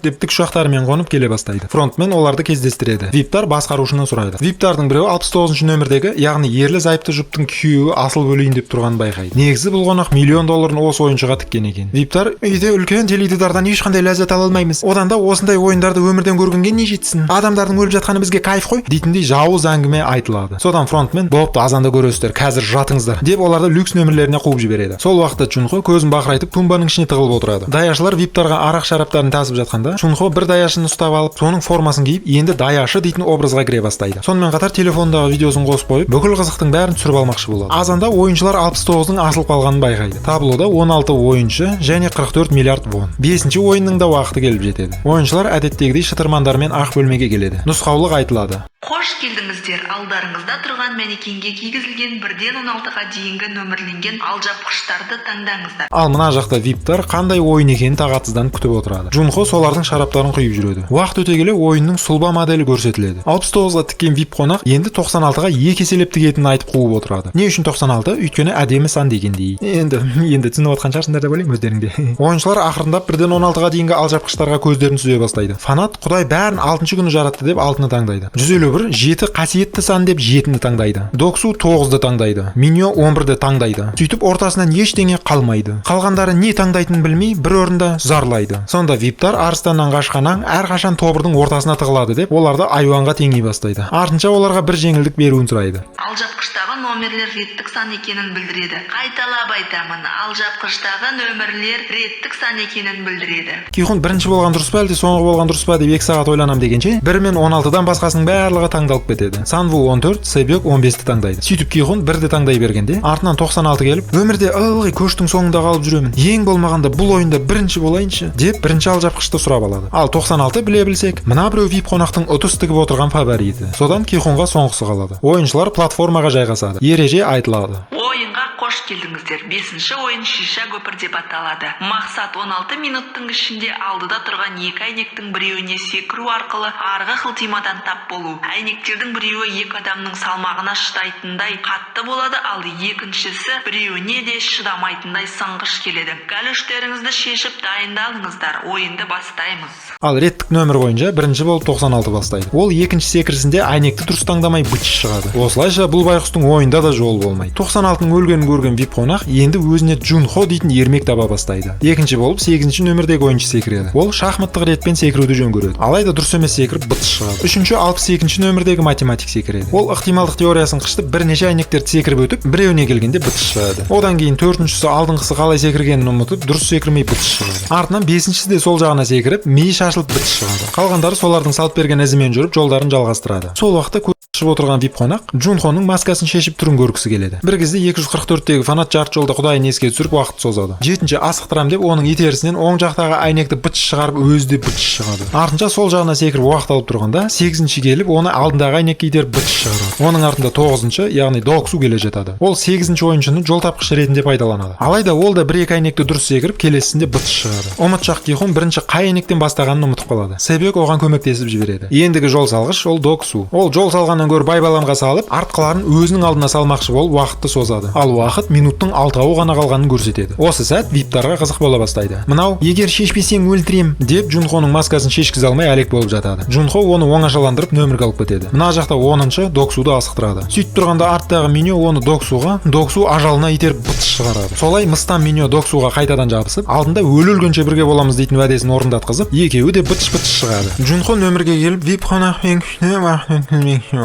деп тікұшақтарымен қонып келе бастайды. Фронтмен оларды кездестіреді. Виптар басқарушыны сұрайды. Виптардың біреуі 69 нөмірдегі, яғни ерлі зайыпты жұптың күйеуі асылып өлейін деп тұрғанын байқайды. Негізі бұл қонақ миллион долларын осы ойыншыға тіккен екен. Виптар үйде үлкен теледидардан ешқандай ләззат ала алмаймыз. Одан да осындай ойындарды өмірден көргенге не жетсін? Адамдардың өліп жатқаны бізге кайф қой дейтіндей жауыз әңгіме айтылады. Содан фронтмен бопты, азанда көресіздер, қазір жатыңыздар деп оларды люкс нөмірлеріне қуып жібереді. Сол уақытта Чунхо көзін бақырайтып тумбаның ішіне тығылып отырады. Даяшылар виптарға арақ шараптарын тасып жатқанда, Чунхо бір даяшыны ұстап алып, соның формасын киіп, енді даяшы дейтін образға кіре бастайды. Сонымен қатар телефондағы видеосын қосып қойып, бүкіл қызықтың бәрін түсіріп алмақшы болады. Азанда ойыншылар 69-дың асылып қалғанын байқайды. Таблода 16 ойыншы және 44 миллиард вон. Бесінші ойынның да уақыты келіп жетеді. Ойыншылар әдеттегідей шытырмандармен ақ бөлмеге келеді. Нұсқаулық айтылады. Қош келдіңіздер! Алдарыңызда тұрған манекенге кигізілген бірден 16-ға дейінгі нөмірленген алжапқыштарды таңдаңыздар. Ал мына жақта виптар қандай ойын екенін тағатсызданып күтіп отырады. Джунхо солардың шараптарын құйып жүреді. Уақыт өте келе ойынның сұлба моделі көрсетіледі. 69-ға тіккен вип қонақ енді 96-ға екі еселеп тігетінін айтып қуып отырады. Не үшін 96? Өйткені әдемі сан дегендей. Енді түсініп отқан шығарсыңдар деп ойлаймын өздерің де. Ойыншылар ақырындап бірден 16-ға дейінгі алжапқыштарға көздерін сүзе бастайды. Фанат Құдай бәрін алтыншы күні жаратты деп алтыны таңдайды. 151 жеті қасиетті сан деп жетіні таңдайды. Доксу 9-ды таңдайды. Миньо 11-ді таңдайды. Сөйтіп ортасынан ештеңе қалмайды. Қалғандары не таңдайтынын білмей бір орында зарлайды. Сонда виптар арыстаннан қашқан аң әрқашан тобырдың ортасына тығылады деп оларды айуанға теңей бастайды. Артынша оларға бір жеңілдік беруін сұрайды. Алжапқыштағы номерлер реттік сан екенін білдіреді. Қайталап айтамын, алжапқыштағы нөмірлер реттік сан екенін білдіреді. Кихун бірінші болған дұрыс па, әлде соңғы болған дұрыс па деп 2 сағат ойланам дегенше, 1 мен 16-дан басқасының барлығы таңдалып кетеді. Санву 14, Себек 15-ті таңдайды. Сөйтіп Кихун 1-ді таңдай бергенде, артынан 96 келіп, өмірде ылғи көштің соңында қалып жүремін. Ең болмағанда бұл ойында бірінші болайыншы деп бірінші алжапқышты сұрап алады. Ал 96 біле білсек, мына біреу вип қонақтың ұтыс тігіп отырған фавориті. Содан Кихунға соңғысы қалады. Ойыншылар платформаға жайғасады. Ереже айтылады. Ойынға қош келдіңіздер! Бесінші ойын шиша көпір деп аталады. Мақсат 16 минуттың ішінде алдыда тұрған екі әйнектің біреуіне секіру арқылы арғы қылтимадан тап болу. Әйнектердің біреуі екі адамның салмағына шыдайтындай қатты болады, ал екіншісі біреуіне де шыдамайтындай сынғыш келеді. Галоштеріңізді шешіп дайындалыңыздар, ойынды бастаймыз. Ал реттік нөмір бойынша бірінші болып 96 бастайды. Ол екінші секірісінде әйнекті дұрыс таңдамай быт шығады. Осылайша бұл байқұстың ойында да жолы болмайды. 96-ның өлгенін көрген вип қонақ енді өзіне Джунхо дейтін ермек таба бастайды. Екінші болып 8-ші нөмірдегі ойыншы секіреді. Ол шахматтық ретпен секіруді жөн көреді. Алайда дұрыс емес секіріп быт шығады. Үшінші 62-ші нөмірдегі математик секіреді. Ол ықтималдық теориясын қышытып бірнеше әйнектерді секіріп өтіп, біреуіне келгенде быт шығады. Одан кейін төртіншісі алдыңғысы қалай секіргенін ұмытып, дұрыс секірмей быт шығады. Артынан бесіншісі де сол жағына секіріп, миы шашылып быт шығады. Қалғандары солардың салып берген ізімен жүріп жолдарын жалғастырады. Сол уақытта көз отырған вип қонақ Джунхоның маскасын шешіп түрін көргісі келеді. Бір кезде 244-тегі фанат жарты жолда құдайын еске түсіріп уақыт созады. Жетінші асықтырам деп оның итерісінен оң жақтағы әйнекті быт шығарып өзі де быт шығады. Артынша сол жағына секіріп уақыт алып тұрғанда 8-ші келіп оны алдындағы әйнекке итеріп быт шығарады. Оның артында 9-шы, яғни Доксу келе жатады. Ол 8-ші ойыншыны жол тапқыш ретінде пайдаланады. Алайда ол да бір-екі әйнекті дұрыс секіріп келесісінде быт шығады. Ұмытшақ Кихун бірінші қай әйнектен бастағанын ұмытып қалады. Себек оған көмектесіп жібереді. Ендігі жол салғыш ол Доксу. Ол жол салғаннан болғаннан гөрі байбаламға салып, артқыларын өзінің алдына салмақшы болып, уақытты созады. Ал уақыт минуттың алтауы ғана қалғанын көрсетеді. Осы сәт виптарға қызық бола бастайды. Мынау «Егер шешпесең, өлтірем» деп Джунхоның маскасын шешкізе алмай әлек болып жатады. Джунхо оны оңашаландырып, нөмірге алып кетеді. Мына жақта 10-шы Доксуды асықтырады. Сөйтіп тұрғанда арттағы Миньо оны Доксуға, Доксу ажалына итеріп, быт шығарады. Солай мыстан Миньо Доксуға қайтадан жабысып, алдында өле өлгенше бірге боламыз дейтін уәдесін орындатқызып, екеуі де бытыш бытыш шығады. Джунхо нөмірге келіп, вип қонақ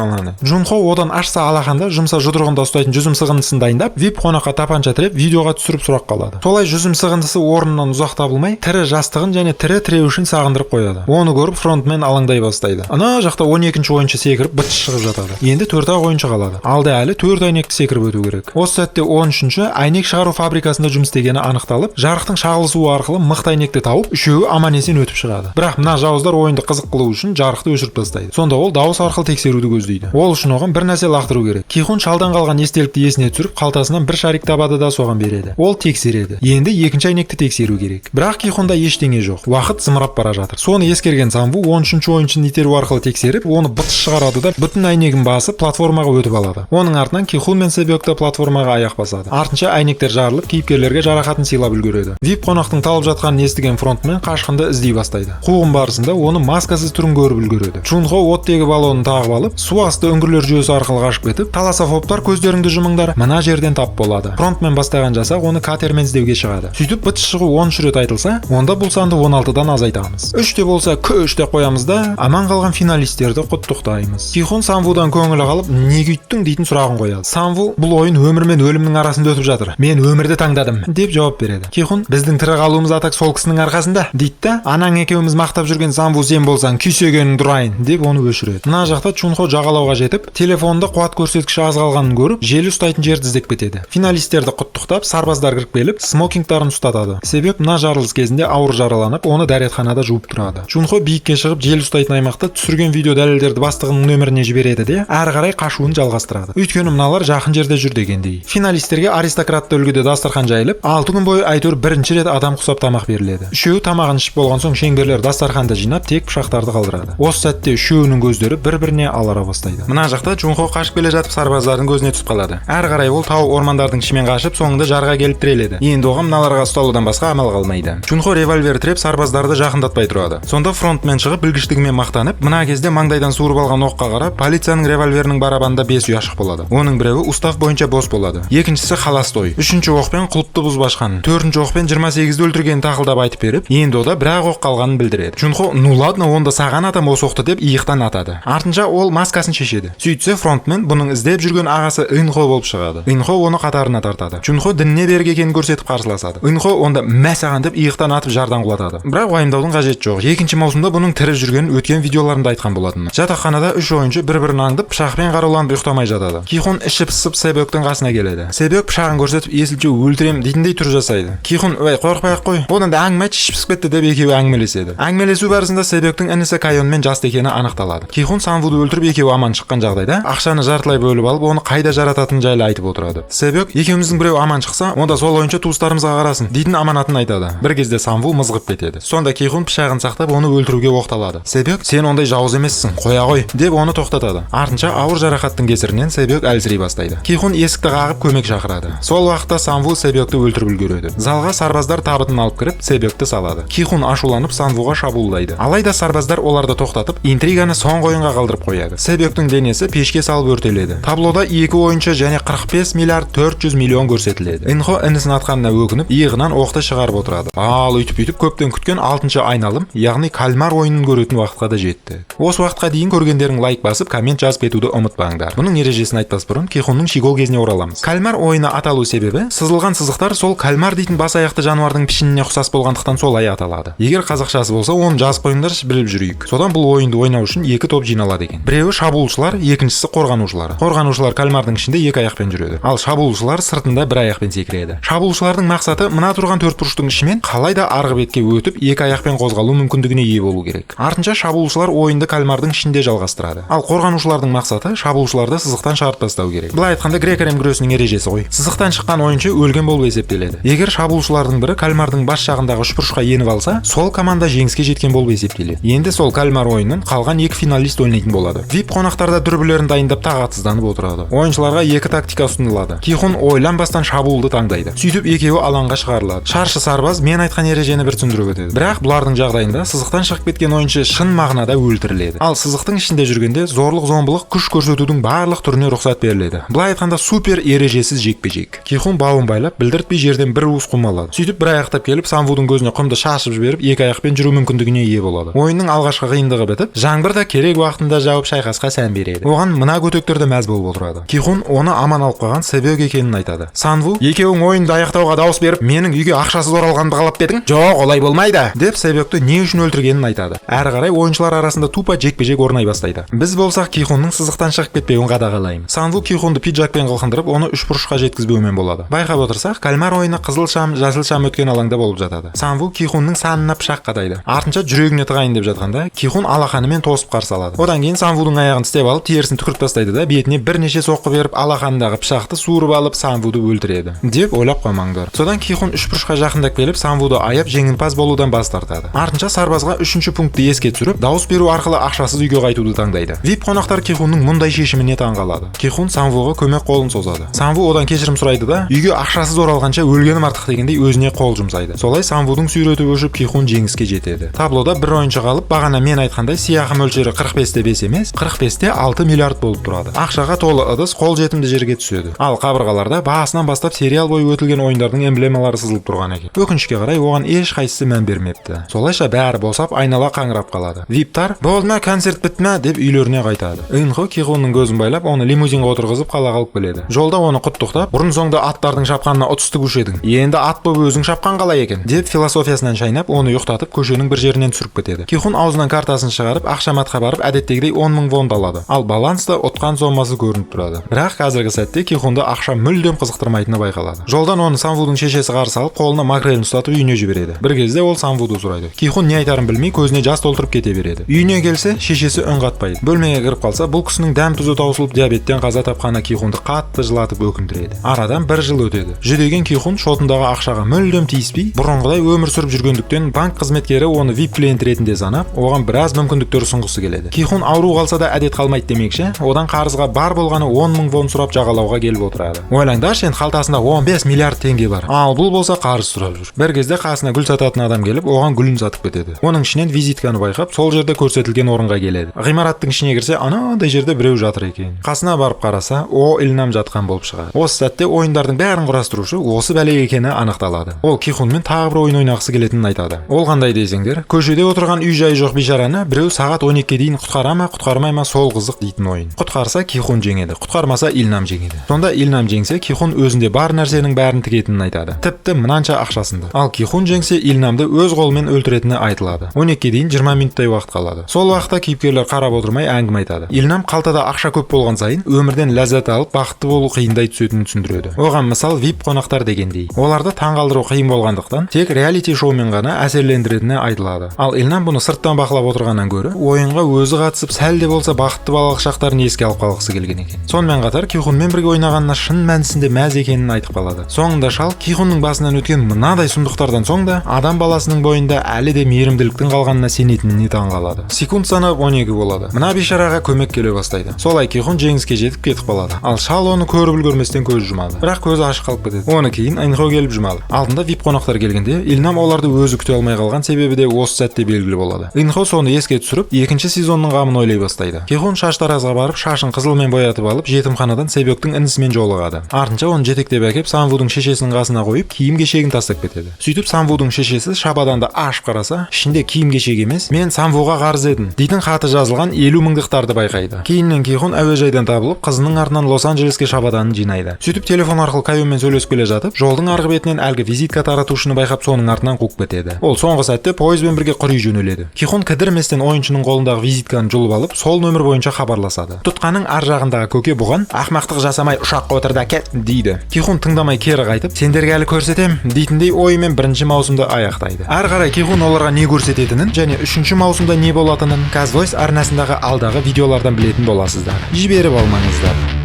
алады. Джунхо одан ашса алақанда, жұмса жұдырығында ұстайтын жүзім сығындысын дайындап, вип қонаққа тапанша тіреп, видеоға түсіріп, сұрақ қалады. Солай жүзім сығындысы орнынан ұзақ табылмай, тірі жастығын және тірі тіреуішін сағындырып қояды. Оны көріп, фронтмен алаңдай бастайды. Ана жақта 12-ші ойыншы секіріп, быт шығып жатады. Енді төрт ақ ойыншы қалады. Алда әлі төрт әйнекті секіріп өту керек. Осы сәтте 13-ші әйнек шығару фабрикасында жұмыс істегені анықталып, жарықтың шағылысуы арқылы мықты әйнекті тауып, үшеуі аман есен өтіп шығады. Бірақ мына жауыздар ойынды қызық қылу үшін жарықты өшіріп тастайды. Сонда ол дауыс арқылы тексеруді көздейді. Ол үшін оған бір нәрсе лақтыру керек. Кихун шалдан қалған естелікті есіне түсіріп, қалтасынан бір шарик табады да, соған береді. Ол тексереді. Енді екінші әйнекті тексеру керек, бірақ Кихунда ештеңе жоқ. Уақыт зымырап бара жатыр. Соны ескерген Самву 13-ші ойыншыны итеру арқылы тексеріп, оны быт шығарады да, бүтін әйнегін басып, платформаға өтіп алады. Оның артынан Кихун мен Себек те платформаға аяқ басады. Артынша әйнектер жарылып, кейіпкерлерге жарақатын сыйлап үлгереді. Вип қонақтың талып жатқанын естіген фронтмен қашқынды іздей бастайды. Қуғын барысында оны маскасыз түрін көріп үлгереді. Чунхо оттегі баллонын тағып алып, су асты үңгірлер жүйесі арқылы қашып кетіп, таласофобтар, көздеріңді жұмыңдар, мына жерден тап болады. Фронтмен бастаған жасақ оны катермен іздеуге шығады. Сөйтіп, быт шығу 13 рет айтылса, онда бұл санды 16-дан азайтамыз. Үш те болса, күш деп қоямыз да, аман қалған финалистерді құттықтаймыз. Кихун Самвудан көңілі қалып, «Неге үйттің?» дейтін сұрағын қояды. Самву: «Бұл ойын өмір мен өлімнің арасында өтіп жатыр, мен өмірді таңдадым», – деп жауап береді. Кихун: «Біздің тірі қалуымыз атак сол кісінің арқасында», – дейді да, «Анаң екеуміз мақтап жүрген Самву сен болсаң, күйсегенің тұрайын», – деп оны өшіреді. Мына жақта Чунхо жағалауға жетіп, телефонында қуат көрсеткіші аз қалғанын көріп, желі ұстайтын жерді іздеп кетеді. Финалистерді құттықтап, сарбаздар кіріп келіп, смокингтарын ұстатады. Себеп мына жарылыс кезінде ауыр жараланып, оны дәретханада жуып тұрады. Чунхо биікке шығып, жел ұстайтын аймақта түсірген видео дәлелдерді бастығының нөміріне жібереді де, әрі қарай қашуын жалғастырады, өйткені мыналар жақын жерде жүр дегендей. Финалистерге аристократты үлгіде дастархан жайылып, 6 күн бойы әйтеуір бірінші рет адам құсап тамақ беріледі. Үшеуі тамағын ішіп болған соң, шеңберлер дастарханды жинап, тек пышақтарды қалдырады. Осы сәтте үшеуінің көздері бір біріне алара бастайды. Мына жақта Чунхо қашып келе жатып, сарбаздардың көзіне түсіп қалады. Әрі қарай ол тау ормандардың ішімен қашып, соңында жарға келіп тіреледі. Енді оған мыналарға ұсталудан басқа амал қалмайды. Чунхо револьвер тіреп, сарбаздарды жақындатпай тұрады. Сонда фронтмен шығып, білгіштігімен мақтанып, мына кезде маңдайдан суырып алған оққа қарап, полицияның револьверінің барабанында бес ұяшық болады. Оның біреуі устав бойынша бос болады, екіншісі холостой, үшінші оқпен құлыпты бұзып ашқан, төртінші оқпен 28-ді өлтіргенін тақылдап айтып беріп, енді ода бір ақ оқ қалғанын білдіреді. Чунхо: «Ну ладно, онда саған атам осы оқты», – деп иықтан атады. Артынша ол маскасын шешеді. Сөйтсе, фронтмен бұның іздеп жүрген ағасы Инхо болып шығады. Инхо оны қатарына тартады. Чунхо дініне берік екенін көрсетіп, қарсыласады. Инхо онда «Мә саған!» деп, иықтан атып, жардан құлатады. Бірақ уайымдаудың қажеті жоқ, екінші маусымда бұның тірі жүргенін өткен видеоларымда айтқан болатынмын. Жатақханада үш ойыншы бір бірін аңдып, пышақпен қаруланып, ұйықтамай жатады. Кихун іші пысып, Себөктің қасына келеді. Себөк пышағын көрсетіп, «Есілше, өлтірем» дейтіндей түр жасайды. Кихун: «Ой, қорықпай ақ қой, одан да әңгіме айтшы, іші пысып кетті», – деп, екеуі әңгімелеседі. Әңгімелесу барысында Себөктің інісі Кайонмен жасты екені анықталады. Кихун Санвуды өлтіріп, екеуі аман шыққан жағдайда ақшаны жартылай бөліп алып, оны қайда жарататыны жайлы айтып отырады. Себөк: «Екеуміздің біреу аман шықса, онда сол ойыншы туыстарымызға қарасын», – дейтін аманатын айтады. Бір кезде Санву мызғып кетеді. Сонда Кихун пышағын сақтап, оны өлтіруге оқталады. Себөк: «Сен ондай жауыз емессің, қоя ғой», – деп, оны тоқтатады. Артынша ауыр жарақаттың кесірінен Себөк әлсірей бастайды. Кихун есікті қағып, көмек шақырады. Сол уақытта Санву Себөкті өлтіріп үлгереді. Залға сарбаздар табытын алып кіріп, Себөкті салады. Кихун ашуланып, Санвуға шабуылдайды. Алайда сарбаздар оларды тоқтатып, интриганы соңғы ойынға қалдырып қояды. Себөктің денесі пешке салып өртеледі. Таблода екі ойыншы және 45 миллиард 400 миллион көрсетіледі. Инхо інісін атқанына өкініп, иығынан оқты шығарып отырады. Ал өйтіп бүйтіп көптен күткен алтыншы айналым, яғни кальмар ойынын көретін уақытқа да жетті. Осы уақытқа дейін көргендерің лайк басып, коммент жазып кетуді ұмытпаңдар. Бұның ережесін айтпас бұрын, Кихунның щегол кезіне ораламыз. Кальмар ойыны аталу себебі: сызылған сызықтар сол кальмар дейтін бас аяқты жануардың пішініне ұқсас болғандықтан, солай аталады. Егер қазақшасы болса, оны жазып қойыңдаршы, біліп жүрейік. Содан бұл ойынды ойнау үшін екі топ жиналады екен: біреуі шабуылшылар, екіншісі қорғанушылар. Қорғанушылар кальмардың ішінде екі аяқпен жүреді, ал шабуылшылар сыртында бір аяқпен секіреді. Шабуылшылардың мақсаты мына тұрған төрт бұрыштың ішімен қалай да арғы бетке өтіп, екі аяқпен қозғалу мүмкіндігіне ие болу керек. Артынша шабуылшылар ойынды кальмардың ішінде жалғастырады, ал қорғанушылардың мақсаты шабуылшыларды сызықтан шығарып тастау керек. Былай айтқанда, грек рим күресінің ережесі ғой. Сызықтан шыққан ойыншы өлген болып есептеледі. Егер шабуылшылардың бірі кальмардың бас жағындағы үшбұрышқа еніп алса, сол команда жеңіске жеткен болып есептеледі. Енді сол кальмар ойынын қалған екі финалист ойнайтын болады. Вип қонақтар қонақтар да дүрбілерін дайындап, тағатсызданып отырады. Ойыншыларға екі тактика ұсынылады. Кихун ойланбастан шабуылды таңдайды. Сөйтіп екеуі алаңға шығарылады. Шаршы сарбаз мен айтқан ережені бір түсіндіріп өтеді. Бірақ бұлардың жағдайында сызықтан шығып кеткен ойыншы шын мағынада өлтіріледі. Ал сызықтың ішінде жүргенде зорлық зомбылық, күш көрсетудің барлық түріне рұқсат беріледі. Былай айтқанда, супер ережесіз жекпе-жек. Кихун бауын байлап, білдіртпей жерден бір уыс құм алады. Сөйтіп бір аяқтап келіп, Самвудың көзіне құмды шашып жіберіп, екі аяқпен жүру мүмкіндігіне ие болады. Ойынның алғашқы қиындығы бітіп, жаңбыр да керек уақытында жауып, шайқасқа сән береді. Оған мына көтектер де мәз болып отырады. Кихун оны аман алып қалған Себек екенін айтады. Санву: «Екеуің ойынды аяқтауға дауыс беріп, менің үйге ақшасыз оралғанымды қалап па едің? Жоқ, олай болмайды», – деп Себекті не үшін өлтіргенін айтады. Әрі қарай ойыншылар арасында тупо жекпе-жек орнай бастайды. Біз болсақ, Кихунның сызықтан шығып кетпеуін қадағалаймыз. Санву Кихунды пиджакпен қылқындырып, оны үшбұрышқа жеткізбеумен болады. Байқап отырсақ, кальмар ойыны қызыл шам, жасыл шам өткен алаңда болып жатады. Санву Кихунның санына пышақ қадайды. Артынша жүрегіне тығайын деп жатқанда, Кихун алақанымен тосып қарсы алады. Одан кейін Санвудың аяғын тістеп алып, терісін түкіріп тастайды да, бетіне бірнеше соққы беріп, алақанындағы пышақты суырып алып, Санвуды өлтіреді деп ойлап қалмаңдар. Содан Кихун үшбұрышқа жақындап келіп, Санвуды аяп, жеңімпаз болудан бас тартады. Артынша сарбазға үшінші пунктті еске түсіріп, дауыс беру арқылы ақшасыз үйге қайтуды таңдайды. Вип қонақтар Кихунның мұндай шешіміне таң қалады. Кихун Санвуға көмек қолын созады. Санву одан кешірім сұрайды да, үйге ақшасыз оралғанша өлгенім артық дегендей, өзіне қол жұмсайды. Солай Санвудың суреті өшіп, Кихун жеңіске жетеді. Таблода бір ойыншы қалып, бағана мен айтқандай, сыйақы мөлшері 45-те 5 емес, 45-те 6 миллиард болып тұрады. Ақшаға толы ыдыс қол жетімді жерге түседі. Ал қабырғаларда басынан бастап сериал бойы өтілген ойындардың эмблемалары сызылып тұрған екен. Өкінішке қарай, оған ешқайсысы мән бермепті. Солайша бәрі босап, айнала қаңырап қалады. Виптар «Болды ма, концерт бітті ма?» деп үйлеріне қайтады. Инхо Кихунның көзін байлап, оны лимузинға отырғызып, қалаға алып келеді. Жолда оны құттықтап, «Бұрын соңды аттардың шапқанына ұтыс тігуші едің, енді ат болып өзің шапқан қалай екен?» деп философиясынан шайнап, оны ұйықтатып, көшенің бір жерінен түсіріп кетеді. Кихун аузынан картасын шығарып, ақшаматқа барып, әдеттегідей 10 мың вонды алады. Ал баланста ұтқан сомасы көрініп тұрады. Бірақ қазіргі сәтте Кихунды ақша мүлдем қызықтырмайтыны байқалады. Жолдан оны Санвудың шешесі қарсы алып, қолына макрелін ұстатып, үйіне жібереді. Бір кезде ол Санвуды сұрайды. Кихун не айтарын білмей, көзіне жас толтырып кете береді. Үйіне келсе, шешесі үн қатпайды. Бөлмеге кіріп қалса, бұл кісінің дәм тұзы таусылып, диабеттен қаза тапқаны Кихунды қатты жылатып, өкіндіреді. Арадан бір жыл өтеді. Жүдеген Кихун шотындағы ақшаға мүлдем тиіспей, бұрынғыдай өмір сүріп жүргендіктен, банк қызметкері оны вип клиент ретінде санап, оған біраз мүмкіндіктер ұсынғысы келеді. Кихун ауру қалса да әдет қалмайды демекші, одан қарызға бар болғаны 10 мың вон сұрап, жағалауға келіп отырады. Ойлаңдаршы енді, қалтасында 15 миллиард теңге бар, ал бұл болса қарыз сұрап жүр. Бір кезде қасына гүл сататын адам келіп, оған гүлін сатып кетеді. Оның ішінен визитканы байқап, сол жерде көрсетілген орынға келеді. Ғимараттың ішіне кірсе, анадай жерде біреу жатыр екен. Қасына барып қараса, О Ильнам жатқан болып шығады. Осы сәтте ойындардың бәрін құрастырушы осы бәле екені анықталады. Ол Кихунмен тағы бір ойын ойнағысы келетінін айтады. Ол қандай десеңдер, көшеде отырған үй жайы жоқ бейшараны біреу сағат 12-ге дейін құтқара ма, құтқармай ма, сол қызық дейтін ойын. Құтқарса, Кихун жеңеді, құтқармаса, Ильнам жеңеді. Сонда Ильнам жеңсе, Кихун өзінде бар нәрсенің бәрін тігетінін айтады, тіпті мынанша ақшасын да. Ал Кихун жеңсе, Ильнамды өз қолымен өлтіретіні айтылады. 12-ге дейін 20 минуттай уақыт қалады. Сол уақытта кейіпкерлер қарап отырмай әңгіме айтады. Ильнам қалтада ақша көп болған сайын өмірден ләззат алып, бақытты болу қиындай түсетінін түсіндіреді. Оған мысал вип қонақтар дегендей, оларды таңғалдыру қиын болғандықтан, тек реалити шоумен ғана әсерлендіретіні айтылады. Ал Ильнам бұны сырттан бақылап отырғаннан гөрі ойынға өзі қатысып, сәл де болса бақытты балалық шақтарын еске алып қалғысы келген екен. Сонымен қатар Кихунмен бірге ойнағанына шын мәнісінде мәз екенін айтып қалады. Соңында шал Кихунның басынан өткен мынадай сұмдықтардан соң да адам баласының бойында әлі де мейірімділіктің қалғанына сенетініне таң қалады. Секунд санап 12 болады. Мына бейшараға көмек келе бастайды. Солай Кихун жеңіске жетіп кетіп қалады. Ал шал оны көріп үлгерместен көз жұмады, бірақ көзі ашық қалып кетеді. Оны кейін Инхо келіп жұмады. Алдында вип қонақтар келгенде, Ильнам оларды өзі күте алмай қалған себебі де осы сәтте белгілі болады. Инхо соны еске түсіріп, екінші сезонның қамын ойлай бастайды. Кихун шаштаразға барып, шашын қызылмен боятып алып, жетімханадан Себектің інісімен жолығады. Артынша оны жетектеп әкеп, Санвудың шешесінің қасына қойып, киім кешегін тастап кетеді. Сөйтіп Санвудың шешесі шабаданды ашып қараса, ішінде киім кешек емес, «Мен Санвуға қарыз едім» дейтін хаты жазылған 50 мыңдықтарды байқайды. Кейіннен Кихун әуежайдан табылып, қызының артынан Лос Анджелеске шабаданын жинайды. Сөйтіп телефон арқылы Кайонмен сөйлесіп келе жатып, жолдың арғы бетінен әлгі визитка таратушыны байқап, соның артынан қуып кетеді. Ол соңғы сәтте пойызбен бірге құри жөнеледі. Кихун кідірместен ойыншының қолындағы визитканы жұлып алып, сол нөмір бойынша хабарласады. Тұтқаның ар жағындағы көке бұған «Ақмақтық жасамай, ұшаққа отыр да кет» дейді. Кихун тыңдамай кері қайтып, «Сендерге әлі көрсетем» дейтіндей ойымен бірінші маусымды аяқтайды. Әрі қарай Кихун оларға не көрсететінін және үшінші маусымда не болатынын Казвойс арнасындағы алдағы видеолардан білетін боласыздар. Жіберіп алмаңыздар.